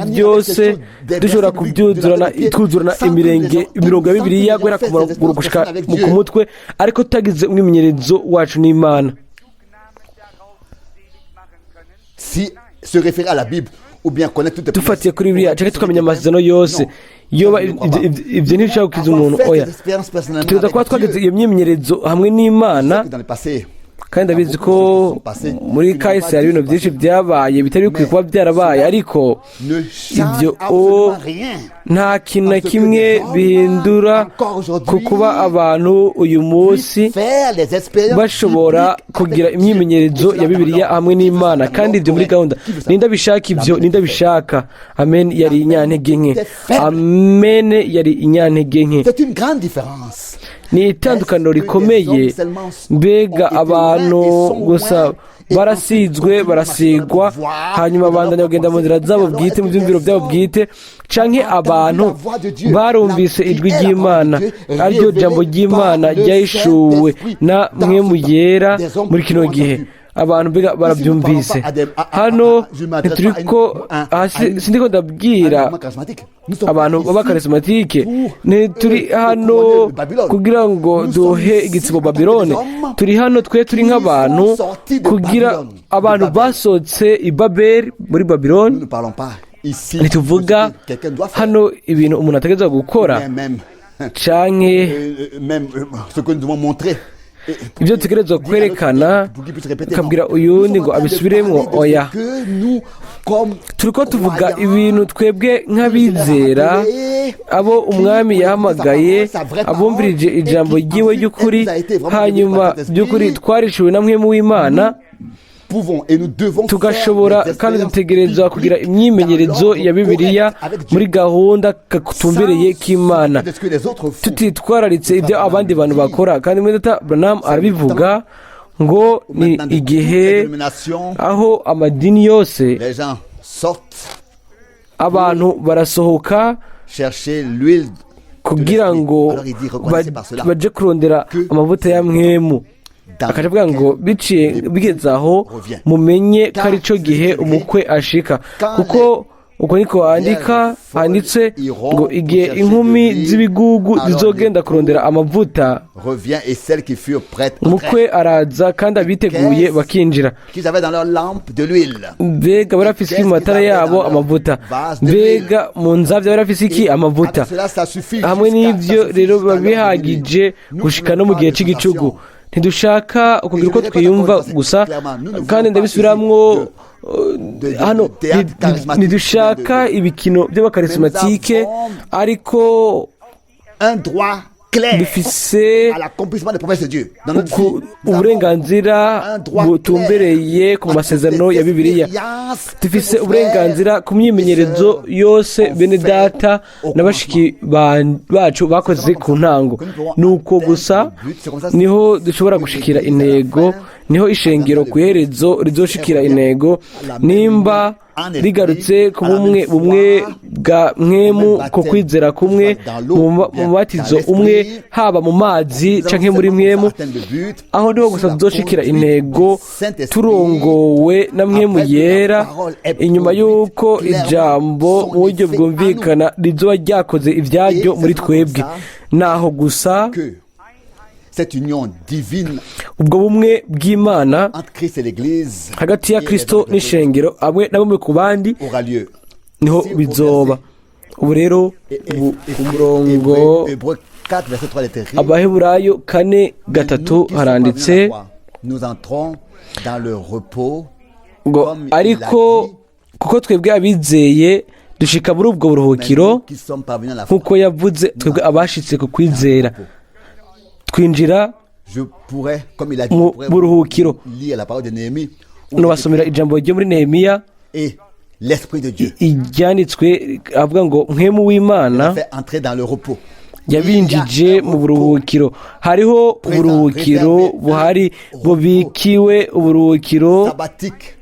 byose dushobora kubyuzurana, twuzurana imirenge, imirongo ya Bibiliya guhera ku maguru gushika ku mutwe, ariko tutagize umwimenyerezo wacu n'Imana? Si se référer à la Bible ou bien connaître toutes les Dufatiye kuri Bibiliya cyangwa tukamenya amasezerano yose, yoba ibyo ntibishobora gukiza umuntu, oya. Tuza kuba twagize iyo myimenyerezo hamwe n'Imana. Dans le passé, Kandi ndabizi ko muri kahise hari ibintu byinshi byabaye bitari bikwiye kuba byarabaye, ariko ne change ibyo absolument rien. nta kintu na kimwe bihindura ku kuba abantu uyu munsi Faire les expériences bashobora bibliques kugira avec imyimenyerezo Dieu. ya Bibiliya hamwe n'Imana, kandi ibyo muri gahunda. Ninde abishaka ibyo? Ninde abishaka? Amen yari inyantege nke. Amen yari inyantege nke. C'est une grande différence. Ni itandukaniro rikomeye. Mbega abantu gusa barasizwe, barasigwa, hanyuma bandanya kugenda mu nzira zabo bwite, mu byumviro byabo bwite, canke abantu barumvise ijwi ry'Imana, ariryo jambo ry'Imana ryahishuwe na Mpwemu Yera muri kino gihe? Abantu mbega barabyumvise? Hano ntituriko hasi, sindiko ndabwira abantu b'abakarismatike. Ntituri hano kugira ngo duhe igitsibo Babilone. Turi hano twe turi nk'abantu kugira abantu basohotse i Babeli, muri Nous Babilone. ne parlons pas ici Ntituvuga de ce que quelqu'un doit faire. hano ibintu umuntu ategerezwa gukora Même, canke même ce que nous devons montrer. Ibyo dutegerezwa kwerekana, ukabwira uyundi ngo abisubiremo, oya. Turiko tuvuga ibintu twebwe nk'abizera, abo Umwami yahamagaye, abumvirije ijambo ryiwe ry'ukuri, hanyuma by'ukuri twarishuwe na Mpwemu w'Imana, tugashobora kandi dutegerezwa kugira imyimenyerezo ya Bibiliya muri gahunda katumbereye k'Imana, tutitwararitse ibyo abandi bantu bakora. Kandi muri Data Branham arabivuga ngo ni igihe aho amadini yose, Les gens sortent abantu barasohoka chercher l'huile kugira ngo baje kurondera amavuta ya Mpwemu. Akaja avuga ngo biciye bigeze aho mumenye ko ari cyo gihe umukwe ashika, kuko uko niko handika, handitse ngo igihe inkumi z'ibigugu zizogenda kurondera amavuta, revient et celles qui furent prêtes umukwe araza kandi abiteguye bakinjira. qu'ils avaient dans leur lampe de l'huile. Mbega barafise iki mu matara yabo? Amavuta. Mbega mu nzabya barafise iki? Amavuta. Cela, ça suffit. Hamwe n'ibyo rero biba bihagije gushika no mu gihe cy'igicugu. Ntidushaka kugira uko twiyumva gusa, kandi ndabisubiramwo hano, ntidushaka ibikino by'abakarismatike, ariko Un droit clair dufise à l'accomplissement des promesses de Dieu dans notre vie. Uburenganzira butumbereye ku masezerano ya Bibiliya. Dufise uburenganzira ku myimenyerezo yose bene data na bashiki bacu bakoze ku ntango. Ni uko gusa niho dushobora gushikira intego, niho ishengero ku iherezo rizoshikira intego, nimba rigarutse ku bumwe, bumwe bwa Mpwemu, ku kwizera kumwe, mu mubatizo umwe, haba mu mazi canke muri Mpwemu. Aho niho gusa tuzoshikira intego, turongowe na Mpwemu Yera, inyuma y'uko ijambo mu buryo bwumvikana rizoba ryakoze ivyaryo muri twebwe. Naho gusa Que Cette union divine Ubwo bumwe bw'Imana entre Christ et l'Église hagati ya et les Kristo autres n'ishengero, amwe na bumwe ku bandi, aura lieu. niho Si au bizoba. verset Ubu rero ubu ku murongo Hébreux 4, verset 3, il est écrit: Abaheburayo kane Mais gatatu nous qui sommes haranditse parvenus à la foi, nous entrons dans le repos ngo comme il l'a ariko dit, kuko twebwe abizeye dushika muri ubwo mais buruhukiro nous qui sommes parvenus à la foi. nk'uko yavuze, twebwe abashitse ku kwizera twinjira Je pourrais, comme il a dit, mu je pourrais buruhukiro. lire la parole de Néhémie où il est Nubasomera ijambo ryo muri Nehemiya écrit, et l'Esprit de Dieu iryanditswe avuga ngo Mpwemu w'Imana fait entrer dans le repos. yabinjije mu buruhukiro. Hariho uburuhukiro buhari bubikiwe, uburuhukiro Sabbatique,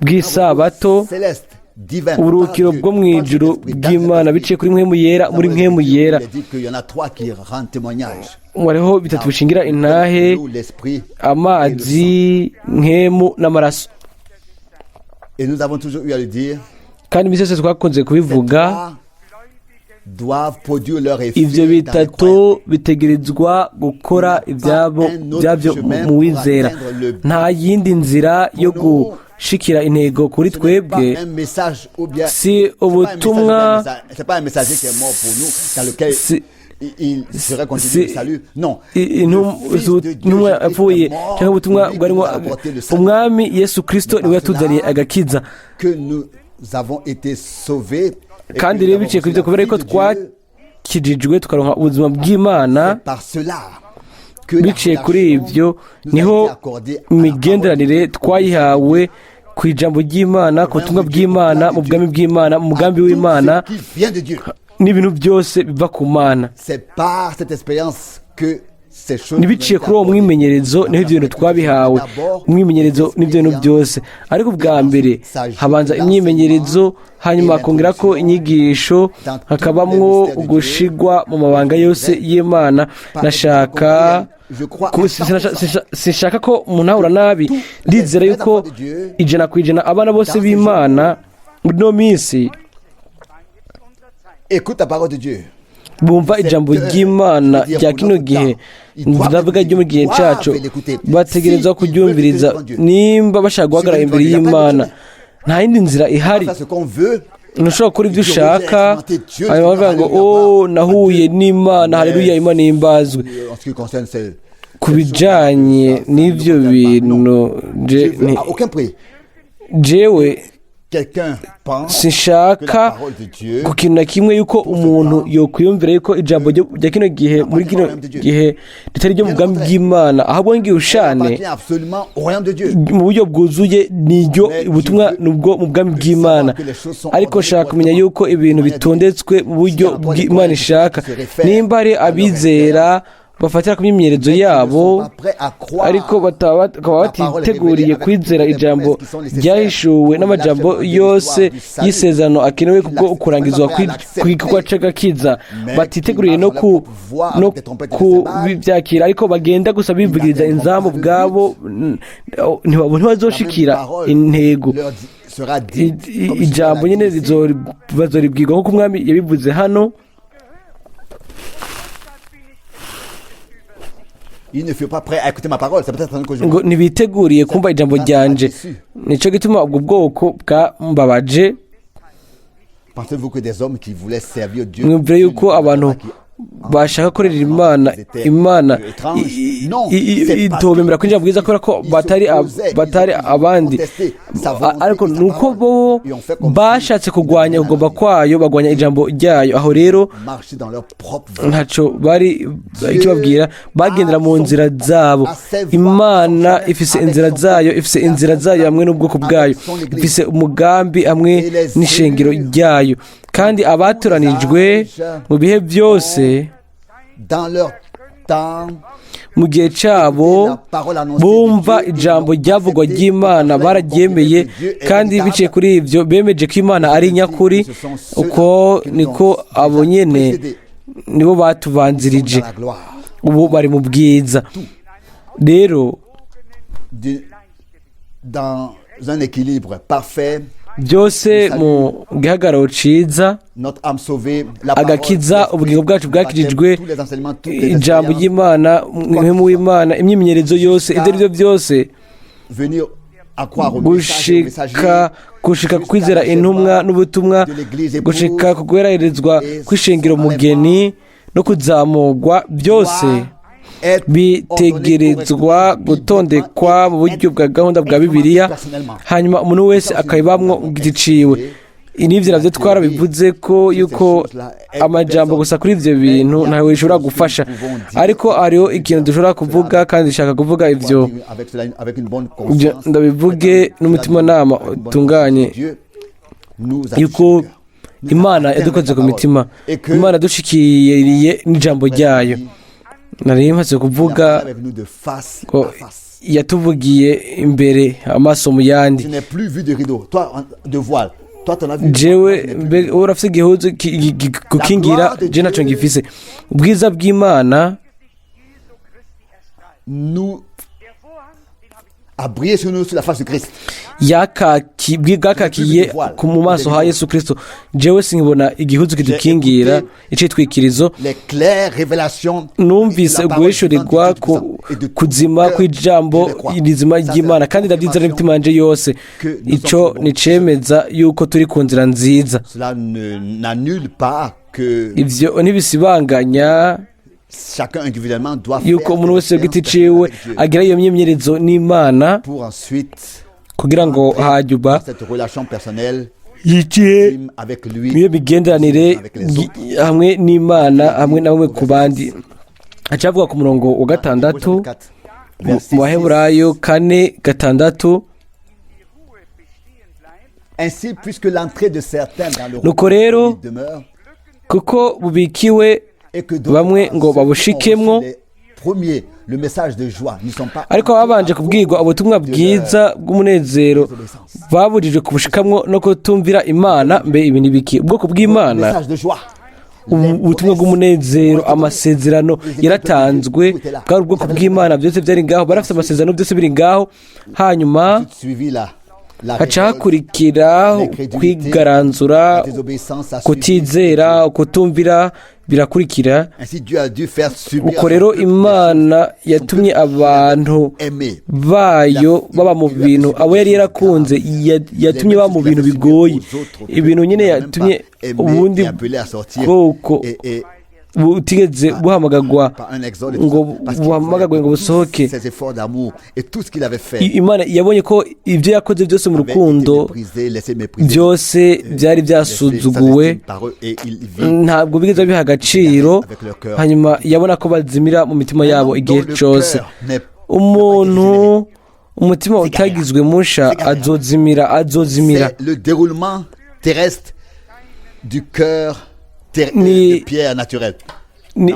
bw'isabato, céleste, divin, uburuhukiro par Dieu, bwo mu par ijuru l'Esprit, dans bw'Imana cet biciye esprit. kuri Mpwemu Yera, muri Mpwemu Yera. Il est dit qu'il y en a trois qui rendent témoignage. Hariho bitatu bishingira intahe: L'eau, l'esprit. amazi, Mpwemu n'amaraso. Et nous avons toujours eu à le dire. Kandi iminsi yose twakunze kubivuga. Trois doivent produire leur effet Ibyo dans les bitatu croyants. bitegerezwa gukora ibyabo byabyo mu wizera. Nta yindi nzira yo gushikira intego kuri Ce n'est twebwe. pas un message ou bien Si c'est pas un message ou bien ubutumwa un message- c'est pas un messager qui est mort pour nous dans lequel il serait continué le salut. Non. Le Fils de Dieu, intumwa Jésus-Christ, yapfuye est mort cyangwa ubutumwa pour lui qui bwarimo nous a apporté le salut. Umwami Yesu Kirisito niwe yatuzaniye agakiza. Que nous avons été sauvés et que Kandi nous rero avons biciye ku reçu ibyo la kubera vie yuko de Dieu, twakijijwe tukaronka ubuzima bw'Imana, c'est par cela que la biciye kuri relation ibyo nous a niho été accordée à la imigenderanire parole de Dieu. twayihawe ku ijambo ry'Imana, ku butumwa bw'Imana, mu bwami bw'Imana, mu mugambi À tout w'Imana ce qui vient de Dieu. n'ibintu byose biva ku Mana. C'est par cette expérience que ces choses Ntibiciye nous ont été kuri uwo accordées. mwimenyerezo niho ibyo bintu twabihawe, umwimenyerezo n'ibyo bintu byose. Ariko ubwa mbere habanza imyimenyerezo, hanyuma hakongera ko inyigisho, hakabamwo ugushigwa mu mabanga yose y'Imana. Nashaka sinshaka ko umuntu ahura nabi. Ndizera yuko 100% abana bose b'Imana muri ino minsi Écoute la parole de Dieu. Bumva ijambo ry'Imana rya kino gihe, ndavuga ryo mu gihe cyacu. Bategerezwa kuryumviriza nimba bashaka guhagarara imbere y'Imana. Nta yindi nzira ihari. Faire ce qu'on veut. Ntushobora gukora ibyo ushaka hanyuma bavuga ngo oh, nahuye n'Imana, haleluya, Imana ihimbazwe. En ce qui concerne ces Ku bijyanye n'ibyo bintu Je veux à aucun prix. Jewe Quelqu'un pense que la sinshaka parole de Dieu ku kintu na kimwe yuko umuntu yokwiyumvira yuko ijambo rya kino gihe, muri kino gihe, ritari ryo mu bwami bw'Imana. Ahubwo ngiye ushane appartient absolument au royaume de Dieu. mu buryo bwuzuye niryo ubutumwa nubwo mu bwami bw'Imana. Ariko shaka kumenya yuko ibintu bitondetswe mu buryo bw'Imana ishaka. Nimba hari abizera bafatira ku myimenyerezo yabo, ariko bakaba batiteguriye kwizera ijambo ryahishuwe n'amajambo yose y'isezerano akenewe kubwo kurangizwa kw'igikorwa c'agakiza, batiteguriye no kubyakira, ariko bagenda gusa bivugiriza inzamu ubwabo, ntibazoshikira intego. Ijambo nyine bazoribwirwa nk'uko Umwami yabivuze hano. Ils ne furent pas prêts à écouter ma parole. C'est peut-être que je Ngo ntibiteguriye kumva ijambo ryanje, nicyo gituma ubwo bwoko bwambabaje. Pensez-vous que des hommes qui voulaient servir Dieu Mwumvire yuko abantu bashaka korera Imana, Imana itobemera kwinjira mu bwiza kubera ko batari abandi, ariko ni uko bo bashatse kurwanya kugomba kwayo, bagwanya ijambo ryayo. Aho rero ntacyo bari ikibabwira, bagendera mu nzira zabo. Imana ifise inzira zayo, ifise inzira zayo hamwe n'ubwoko bwayo, ifise umugambi hamwe n'ishengero ryayo. Kandi abatoranijwe mu bihe byose, mu gihe cyabo, bumva ijambo ryavugwa ry'Imana, bararyemeye, kandi biciye kuri ibyo bemeje ko Imana ari nyakuri. Uko niko abo nyine nibo batubanzirije, ubu bari mu bwiza rero. Dans un équilibre parfait. Byose mu gihagararo ciza, Notre âme sauvée, la parole, agakiza, l'esprit, ubugingo bwacu le baptême, bwakirijwe, tous les enseignements, toutes les ijambo expériences, ry'Imana, umuhemu w'Imana, imyimenyerezo yose, ibyo ari byo byose, venir à croire au message et au messager, gushika kwizera intumwa n'ubutumwa, gushika ku guhererezwa kw'ishengero mugeni no kuzamurwa, byose être bitegerezwa gutondekwa mu buryo bwa gahunda bwa Bibiliya, hanyuma umuntu wese akabibamwo giti ciwe. N'ivyo navyo twarabivuze ko yuko amajambo gusa kuri ivyo bintu ntawe bishobora gufasha, ariko hariho ikintu dushobora kuvuga, kandi nshaka kuvuga ivyo. Avec cela, avec une bonne Ibyo conscience, ndabivuge n'umutimanama utunganye, Dieu nous a yuko touché le cœur. Nous a Imana atteint yadukoze avec ku la mitima, parole. Et que Imana yadushikiriye n'ijambo ryayo. Nari maze il a kuvuga parlé avec nous de face ko à face. yatuvugiye imbere amaso mu yandi. Je n'ai plus vu de rideau, toi, de voile. Toi, t'en as vu. Jewe Moi, je n'ai plus mbe vu. wowe urafise igihuzu gukingira, je naco ngifise. Ubwiza bw'Imana Nous a brillé sur nous sur la face de Christ. Bwakakiye ku mu maso ha Yesu Kristo. Jewe sinkibona igihuzu kidukingira, icitwikirizo. Les claires révélations. Numvise guhishurirwa kuzima kw'ijambo rizima ry'Imana, kandi ndabyizera n'imitima yanje yose. Ico nicemeza yuko turi ku nzira nziza. Cela ne n'annule pas que Ivyo ntibisibanganya chacun individuellement doit yuko faire umuntu wese ku giti cette ciwe expérience avec Dieu agira iyo myimenyerezo n'Imana, pour ensuite kugira ngo hanyuma dans cette relation personnelle yigiye intime avec lui, iyo migenderanire avec les autres. hamwe n'Imana, hamwe na bamwe ku bandi. Acavuga ku murongo wa gatandatu mu Baheburayo 4:6: Ainsi, puisque l'entrée de certains dans le Nuko rero, royaume demeure, kuko bubikiwe et que d'autres, bamwe ngo ceux qui ont babushikemwo, reçu les premiers, le message de joie, ne sont pas ariko babanje kubwirwa ubutumwa bwiza bw'umunezero babujijwe kubushikamwo no kutumvira Imana. Mbe ibi ni biki? Ubwoko bw'Imana, message de joie. ubutumwa bw'umunezero, amasezerano yaratanzwe, bwari ubwoko bw'Imana, byose byari ngaho, barafite amasezerano, byose biri ngaho. Hanyuma Suivi la haca révolte, hakurikira kwigaranzura, la désobéissance a suivi. kutizera, kutumvira birakurikira. Ainsi, Dieu a dû faire subir Uko à son rero peuple Imana yatumye abantu aimé. bayo baba mu bintu, abo yari yarakunze, yatumye baba mu bintu bigoye, ibintu nyine yatumye ubundi bwoko Et, et butigeze buhamagagwa par un exode et tout ngo ça, parce qu'il buhamagagwe ngo voyait busohoke. tous ses efforts d'amour et tout ce qu'il avait fait Imana yabonye ko ibyo yakoze byose mu avait été rukundo méprisé, laissé mépriser, byose byari laissé byasuzuguwe, sans estime par eux, et il vit ntabwo bigeze biha agaciro. Hanyuma yabona ko bazimira mu mitima yabo igihe dont le cyose. cœur n'est Umuntu umutima utagizwe musha azozimira, azozimira. C'est le déroulement terrestre du cœur de pierre naturelle. Ni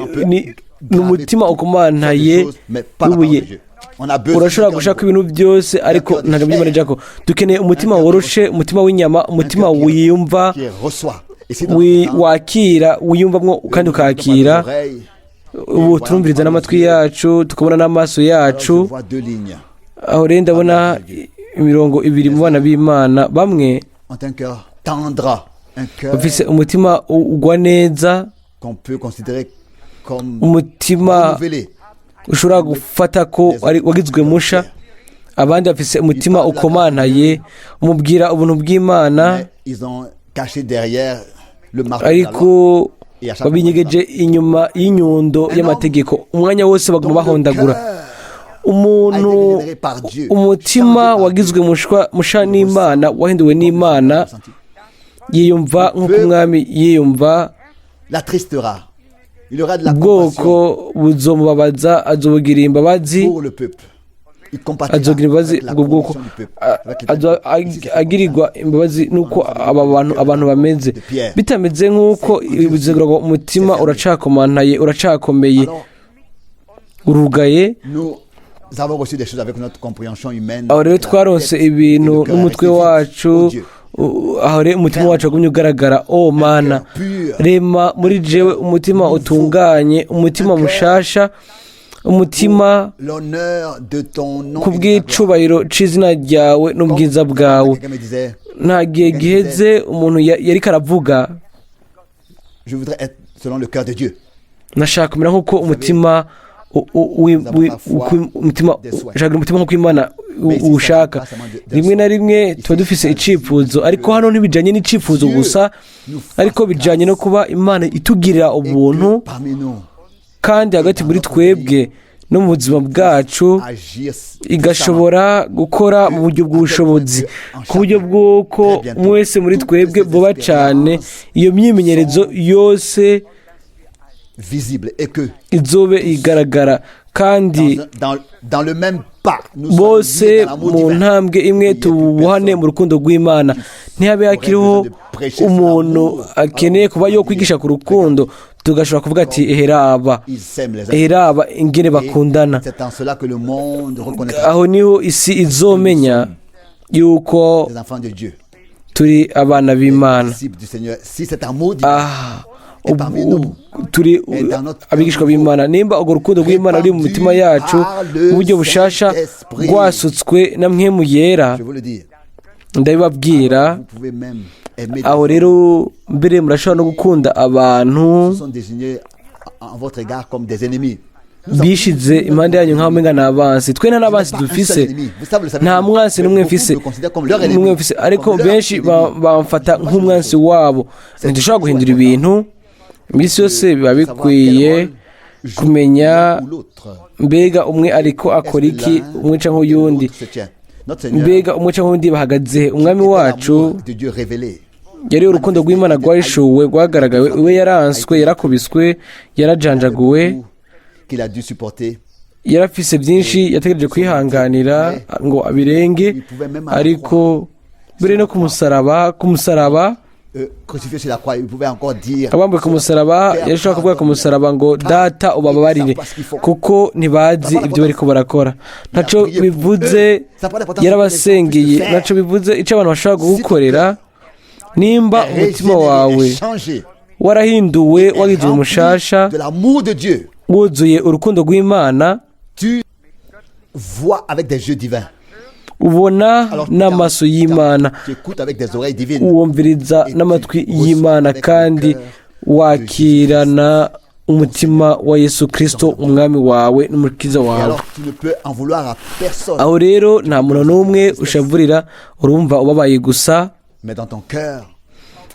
umutima ukumantaye w'ibuye. Urashobora gushaka ibintu byose, ariko ntabwo by'Imana ijako. Dukeneye umutima woroshe, umutima w'inyama, umutima wiyumva, Qui reçoit. Wakira, wiyumvamwo kandi ukakira. Ubu turumviriza n'amatwi yacu, tukabona n'amaso yacu. Aho rero ndabona imirongo ibiri mu bana b'Imana. Bamwe Ont un cœur tendre, un cœur bafise umutima ugwa neza, qu'on peut considérer comme umutima renouvelé. ushobora gufata ko ari wagizwe musha. Abandi bafise umutima ukomantaye, umubwira ubuntu bw'Imana, Mais ils ont caché derrière le marteau de la loi. ariko babinyegeje inyuma y'inyundo y'amategeko. Umwanya wose baguma bahondagura umuntu. Umutima wagizwe musha n'Imana, wahinduwe n'Imana, yiyumva nk'uko umwami yiyumva. L'attristera. Il aura de la Ubwoko compassion buzomubabaza, azobugira imbabazi. pour le peuple. Il compatira Azogira imbabazi avec la ubwo bwoko. condition du peuple, avec les Ici, c'est Agirirwa imbabazi nuko aba bantu, abantu bameze. Bitameze nk'uko bivuze ngo umutima uracakomantaye, uracakomeye, Alors, urugaye. nous avons reçu des choses avec notre compréhension humaine. Aho rero La twaronse tête et ibintu le cœur n'umutwe resté vide, wacu. oh Dieu. Aho rero umutima wacu wagumye ugaragara. O Mana, Pur, rema muri jewe umutima utunganye, umutima mushasha, umutima L'honneur de ton nom ku et de ta gloire. bw'icubahiro c'izina ryawe n'ubwiza bwawe. Quelqu'un me disait, Nta gihe giheze umuntu yariko aravuga, je voudrais être selon le cœur de Dieu. Nashaka kumera nk'uko umutima umutima nshaka umutima nk'uko Imana uwushaka. Rimwe na rimwe tuba dufise icifuzo, ariko hano ntibijanye n'icifuzo gusa, ariko bijanye no kuba Imana itugirira Et que ubuntu parmi nous, kandi hagati muri twebwe no mu buzima bwacu agir igashobora gukora mu buryo bw'ubushobozi, ku buryo bw'uko mwese muri twebwe vuba cyane iyo myimenyerezo yose visible et que izobe igaragara, kandi dans le même pas, nous sommes bose liés dans l'amour mu divin. ntambwe imwe tubuhane mu rukundo rw'Imana, ntihabe hakiriho umuntu akeneye kuba yo kwigisha ku rukundo, tugashobora kuvuga ati: "Eheraba, Ils s'aiment les uns. eheraba ingene Et bakundana." c'est en cela que le monde reconnaîtra Aho niho isi izomenya yuko les enfants de Dieu, turi abana b'Imana. disciples du Seigneur. Si cet amour divin Ah, turi abigishwa b'Imana nimba urwo rukundo rw'Imana ruri mu mitima yacu mu buryo bushasha rwasutswe na Mpwemu Yera. Je vous le dis, Ndabibabwira. vous pouvez même aimer des Aho rero mbere murashobora no gukunda abantu qui sont désignés en votre égard comme des ennemis. Bishize impande yanyu nk'aho umenga ni abansi. Twe nta n'abansi dufise, nta mwansi n'umwe mfise, n'umwe mfise, ariko benshi bamfata nk'umwansi wabo. Ntidushobora guhindura ibintu. Iminsi yose biba bikwiye kumenya mbega umwe ariko akora iki, umwe canke uyundi, mbega umwe canke uwundi bahagaze he. Umwami wacu yari urukundo rw'Imana rwahishuwe, rwagaragawe. We yaranswe, yarakubiswe, yarajanjaguwe, qu'il a dû supporter. Yarafise byinshi yategereje kwihanganira ngo abirenge, ariko mbere no ku musaraba, Crucifié sur la croix, il pouvait encore dire abambuwe ku musaraba, yashobora kuvuga ku musaraba ngo: "Data, ubababarire kuko ntibazi ibyo bariko barakora." Ntaco bivuze, yarabasengeye. Ntaco bivuze icyo abantu bashobora kugukorera nimba umutima wawe changé, warahinduwe, wagizwe umushasha, de l'amour de Dieu. wuzuye urukundo rw'Imana. Tu vois avec des yeux divins. Ubona Alors, n'amaso y'Imana, tu écoutes avec des oreilles divines. Wumviriza n'amatwi y'Imana, kandi wakirana umutima wa Yesu Kirisito, umwami wawe n'umukiza Et wawe. alors, tu ne peux en vouloir à personne. Aho rero nta muntu n'umwe ushavurira, urumva ubabaye gusa. Mais dans ton cœur,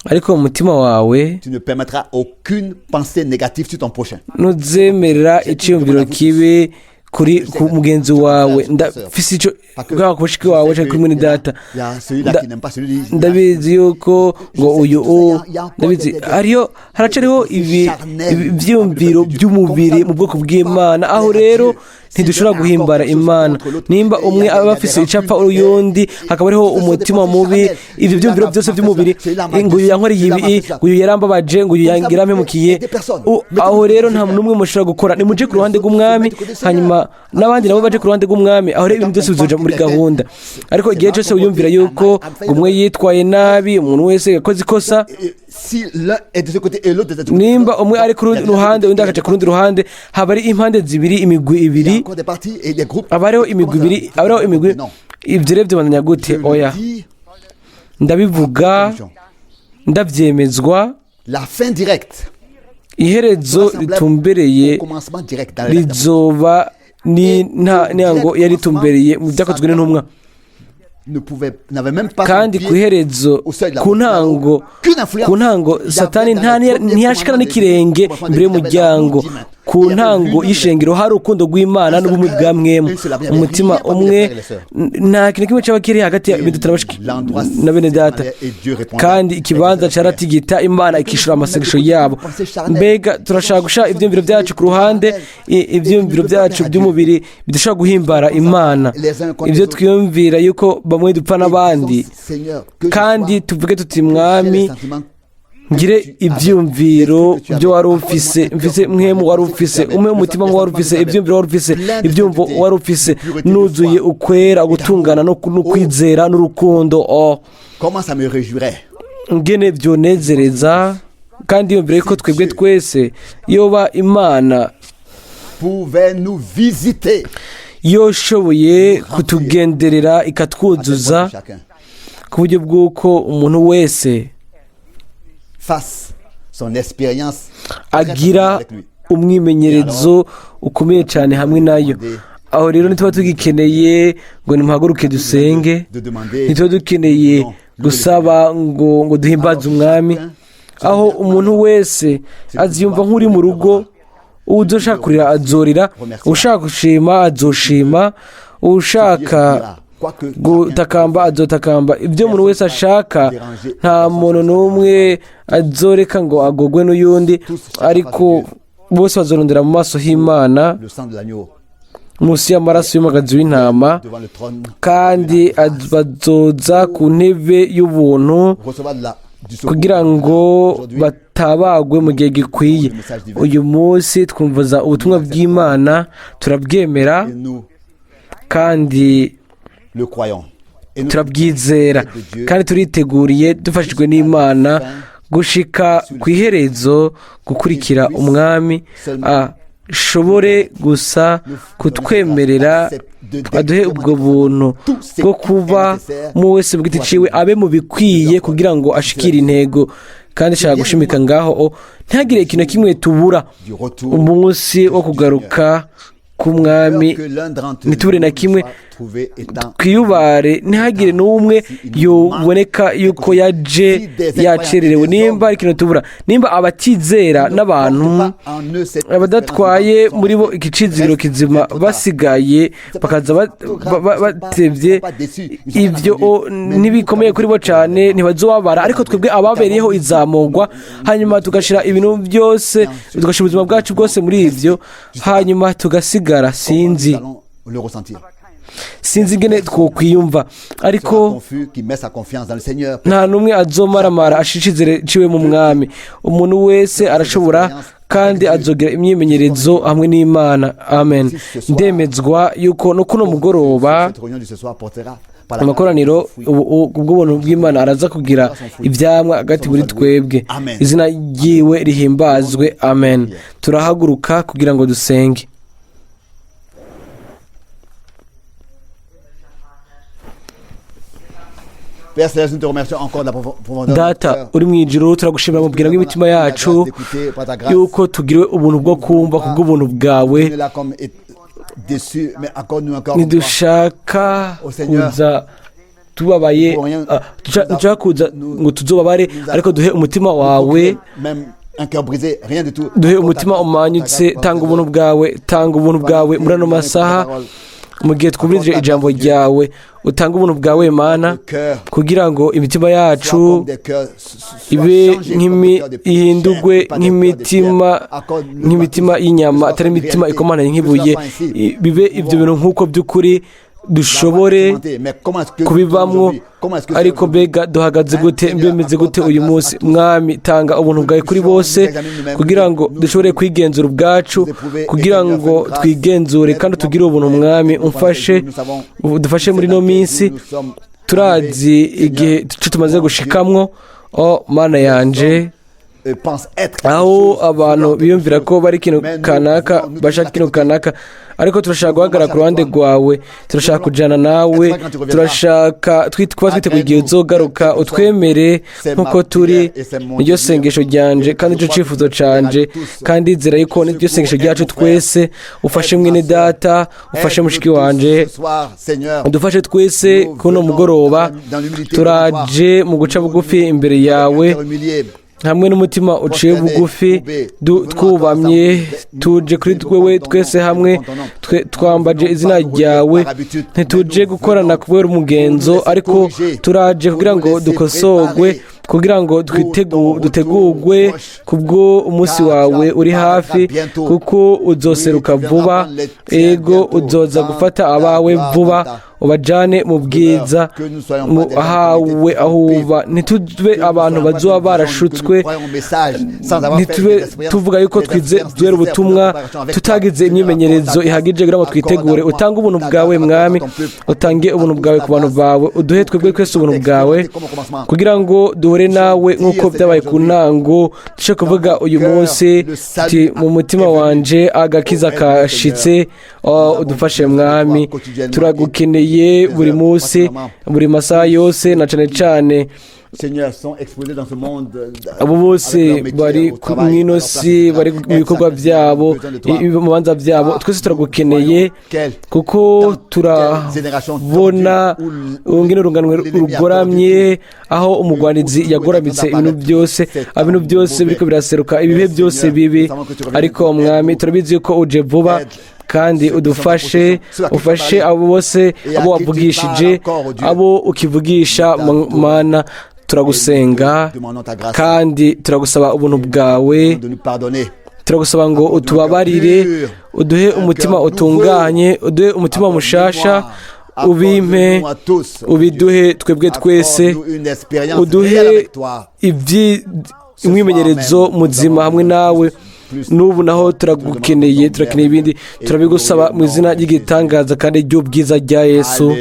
Ariko mu mutima wawe, tu ne permettras aucune pensée négative sur ton prochain. Ntuzemerera icyiyumviro kibi kuri ku mugenzi wawe. Ndafise icyo bwaba ku mushiki wawe cyangwa kuri mwene data. Il y a celui-là qui n'aime pas celui-là. Ndabizi yuko ngo uyu ndabizi hariyo haracariho ibi ibyiyumviro by'umubiri mu bwoko bw'Imana. Aho rero ntidushobora guhimbara Imana nimba umwe aba afise icapfa uyundi, hakaba hariho umutima mubi, ibyo byumviro byose by'umubiri, ngo uyu yankoreye ibi, ngo uyu yarambabaje, ngo uyu yarampemukiye. Aho rero nta n'umwe mushobora gukora. Nimuje ku ruhande rw'umwami, hanyuma n'abandi nabo baje ku ruhande rw'umwami. Aho rero ibintu byose bizoja muri gahunda. Ariko igihe cyose wiyumvira yuko ngo umwe yitwaye nabi, umuntu wese yakoze ikosa, Et si l'un est de ce côté et l'autre de ce côté, nimba umwe ari ku rundi ruhande, undi akaja ku rundi ruhande, haba ari impande zibiri, imigwi il y a ibiri, encore des partis et des groupes. Haba hariho imigwi ibiri, haba hariho imigwi. Non. Ibyo rero byobandanya gute? Je le Oya, dis, ndabivuga ndabyemezwa. La fin directe Iherezo ritumbereye au commencement direct dans les rizoba ni nta ntango yari itumbereye mu Byakozwe n'Intumwa. Ne pouvait n'avait même pas Kandi son ku pied iherezo, au seuil de la ku ntango, ku ntango Satani ntiyashikana n'ikirenge imbere y'umuryango. Ku ntango y'ishengero hari urukundo rw'Imana n'ubumwe bwa mwemu, umutima umwe, nta kintu kimwe cyaba kiri hagati ya bene data na bene data, kandi ikibanza cyaratigita, Imana ikishura amasengesho yabo. Mbega turashaka gushyira ibyiyumviro byacu ku ruhande, ibyiyumviro byacu by'umubiri bidashobora guhimbara Imana, ibyo twiyumvira yuko bamwe dupfa n'abandi, kandi tuvuge tuti: "Mwami, ngire ibyiyumviro byo wari ufise, mfise mwemu wari ufise, umwe umutima wari ufise, ibyiyumviro wari ufise, ibyumvo wari ufise, nuzuye ukwera, gutungana no kwizera n'urukundo." Oh, Comment ça me réjouirait ngene byonezereza! Kandi yumvire ko twebwe twese yoba Imana pouvait nous visiter. Yoshoboye kutugenderera ikatwuzuza À tel point que chacun ku buryo bw'uko umuntu wese fasse son expérience très agira avec lui. Umwimenyerezo ukomeye cyane hamwe nayo. Aho rero ntituba tugikeneye ngo nimuhaguruke dusenge, De demander ntituba dukeneye gusaba ngo duhimbaze umwami. Aho umuntu wese aziyumva nk'uri mu rugo. Uzoshaka kurira azorira, ushaka gushima azoshima, ushaka gutakamba azotakamba. Ibyo umuntu wese ashaka, nta muntu n'umwe azoreka ngo agogwe n'uyundi, ariko bose bazorondera mu maso h'Imana le sang de l'agneau munsi y'amaraso y'umwagazi w'intama, devant le trône kandi bazoza ku ntebe y'ubuntu recevoir du secours. Kugira ngo batabagwe mu gihe gikwiye. Uyu munsi twumvaza ubutumwa bw'Imana, turabwemera Et nous kandi le croyons. Et nous turabwizera, kandi turiteguriye dufashijwe n'Imana gushika ku iherezo gukurikira umwami. Ashobore gusa kutwemerera aduhe ubwo buntu bwo kuba mu wese mu giti ciwe abe mu bikwiye kugira ngo ashikire intego. Kandi ashaka gushimika ngaho ntihagire ikintu na kimwe tubura du retour umunsi wo kugaruka k'umwami, que l'un d'entre ntitubure na kimwe. soit trouvé étant Twiyubare, ntihagire n'umwe yoboneka yuko yaje yacererewe. Nimba ari ikintu tubura, nimba abatizera n'abantu abadatwaye muri bo ikicizigiro kizima basigaye bakaza batevye, ibyo ntibikomeye kuri bo cyane, ntibazobabara. Ariko twebwe ababereyeho izamurwa, hanyuma tugashira ibintu byose, tugashyira ubuzima bwacu bwose muri ibyo, hanyuma tugasigara, sinzi nous allons le ressentir. Sinzi ingene twokwiyumva, ariko Sera confus qui met sa confiance dans le Seigneur. Nta n'umwe azomaramara ashira icizere ciwe mu mwami. Umuntu wese arashobora kandi azogira imyimenyerezo hamwe n'Imana. Amen. Ndemezwa yuko no kuno mugoroba Cette réunion de ce soir portera par la amakoraniro ubw'ubuntu bw'Imana araza kugira ibyamwa hagati muri twebwe. Izina ryiwe rihimbazwe. Amen. Turahaguruka kugira ngo dusenge. Père Céleste, nous te remercions encore de la profondeur de notre Data cœur. uri mu ijuru, turagushimira mu bwira bw'imitima yacu D'écouter par ta grâce. yuko tugiriwe ubuntu bwo kumva kubw'ubuntu bwawe. On est là comme déçus, mais accorde-nous encore une fois. Ntidushaka kuza tubabaye, ntidushaka kuza ngo tuzobabare, ariko duhe umutima wawe. Même un cœur brisé, rien du tout. Duhe umutima umanyutse. Tanga ubuntu bwawe, tanga ubuntu bwawe muri ano masaha mu gihe twumvirije ijambo ryawe. Utanga ubuntu bwawe, Mana, Cœur kugira ngo imitima yacu ibe ihindurwe nk'imitima y'inyama, atari imitima ikomananye nk'ibuye. Bibe ibyo bintu nk'uko by'ukuri dushobore kubibamwo. Ariko mbega duhagaze gute? Mbemeze gute uyu munsi? Mwami, tanga ubuntu bwawe kuri bose kugira ngo dushobore kwigenzura ubwacu, kugira ngo twigenzure kandi tugire ubuntu. Mwami, umfashe, dufashe muri ino minsi. Turazi igihe cyo tumaze gushikamwo. O Mana yanje, aho abantu biyumvira ko bari ikintu kanaka, bashaka ikintu kanaka, ariko turashaka guhagarara ku ruhande rwawe, turashaka kujyana nawe, turashaka kuba twiteguye igihe uzogaruka. Utwemere nk'uko turi. Niryo sengesho ryanje kandi nicyo cyifuzo canje, kandi nzira yuko niryo sengesho ryacu twese. Ufashe mwene data, ufashe mushiki wanje, udufashe twese kuno mugoroba. Turaje mu guca bugufi imbere yawe hamwe n'umutima uciye bugufi, twubamye, tuje kuri twewe twese hamwe twambaje izina ryawe. Ntituje gukorana kubera umugenzo, ariko turaje kugira ngo dukosorwe, kugira ngo dutegurwe kubwo umunsi wawe uri hafi, kuko uzoseruka vuba. Ego, uzoza gufata abawe vuba. Ubajane mu bwiza ahawe aho uba. Ntitube abantu bazoba barashutswe, ntitube tuvuga yuko twizera ubutumwa tutagize imyimenyerezo ihagije kugira ngo twitegure. Utange ubuntu bwawe, Mwami, utange ubuntu bwawe ku bantu bawe. Uduhe twebwe twese ubuntu bwawe kugira ngo duhure nawe nk'uko byabaye ku ntango. Dushobore kuvuga uyu munsi uti: "Mu mutima wanje agakiza kashitse." Udufashe, Mwami, turagukeneye buri munsi, buri masaha yose, na cane cane abo bose bari mw'ino si, bari mu bikorwa byabo, mu bibanza byabo. Twese turagukeneye, kuko turabona ngino urunganwe rugoramye, aho umugwanizi yagoramitse ibintu byose, ibintu byose biriko biraseruka, ibihe byose bibi. Ariko Mwami, turabizi yuko uje vuba, kandi udufashe, ufashe abo bose, abo wavugishije, abo ukivugisha. Mana, turagusenga kandi turagusaba ubuntu bwawe. Turagusaba ngo utubabarire, uduhe umutima utunganye, uduhe umutima mushasha. Ubimpe, ubiduhe twebwe twese. Uduhe umwimenyerezo muzima hamwe nawe. N'ubu naho turagukeneye, turakeneye ibindi. Turabigusaba mu izina ry'igitangaza kandi ry'ubwiza rya Yesu.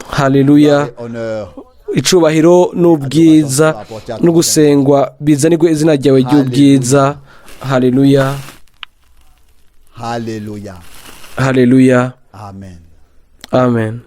Haleluya! Icubahiro n'ubwiza no gusengwa bizanirwe izina ryawe ry'ubwiza. Haleluya! Haleluya! Amen.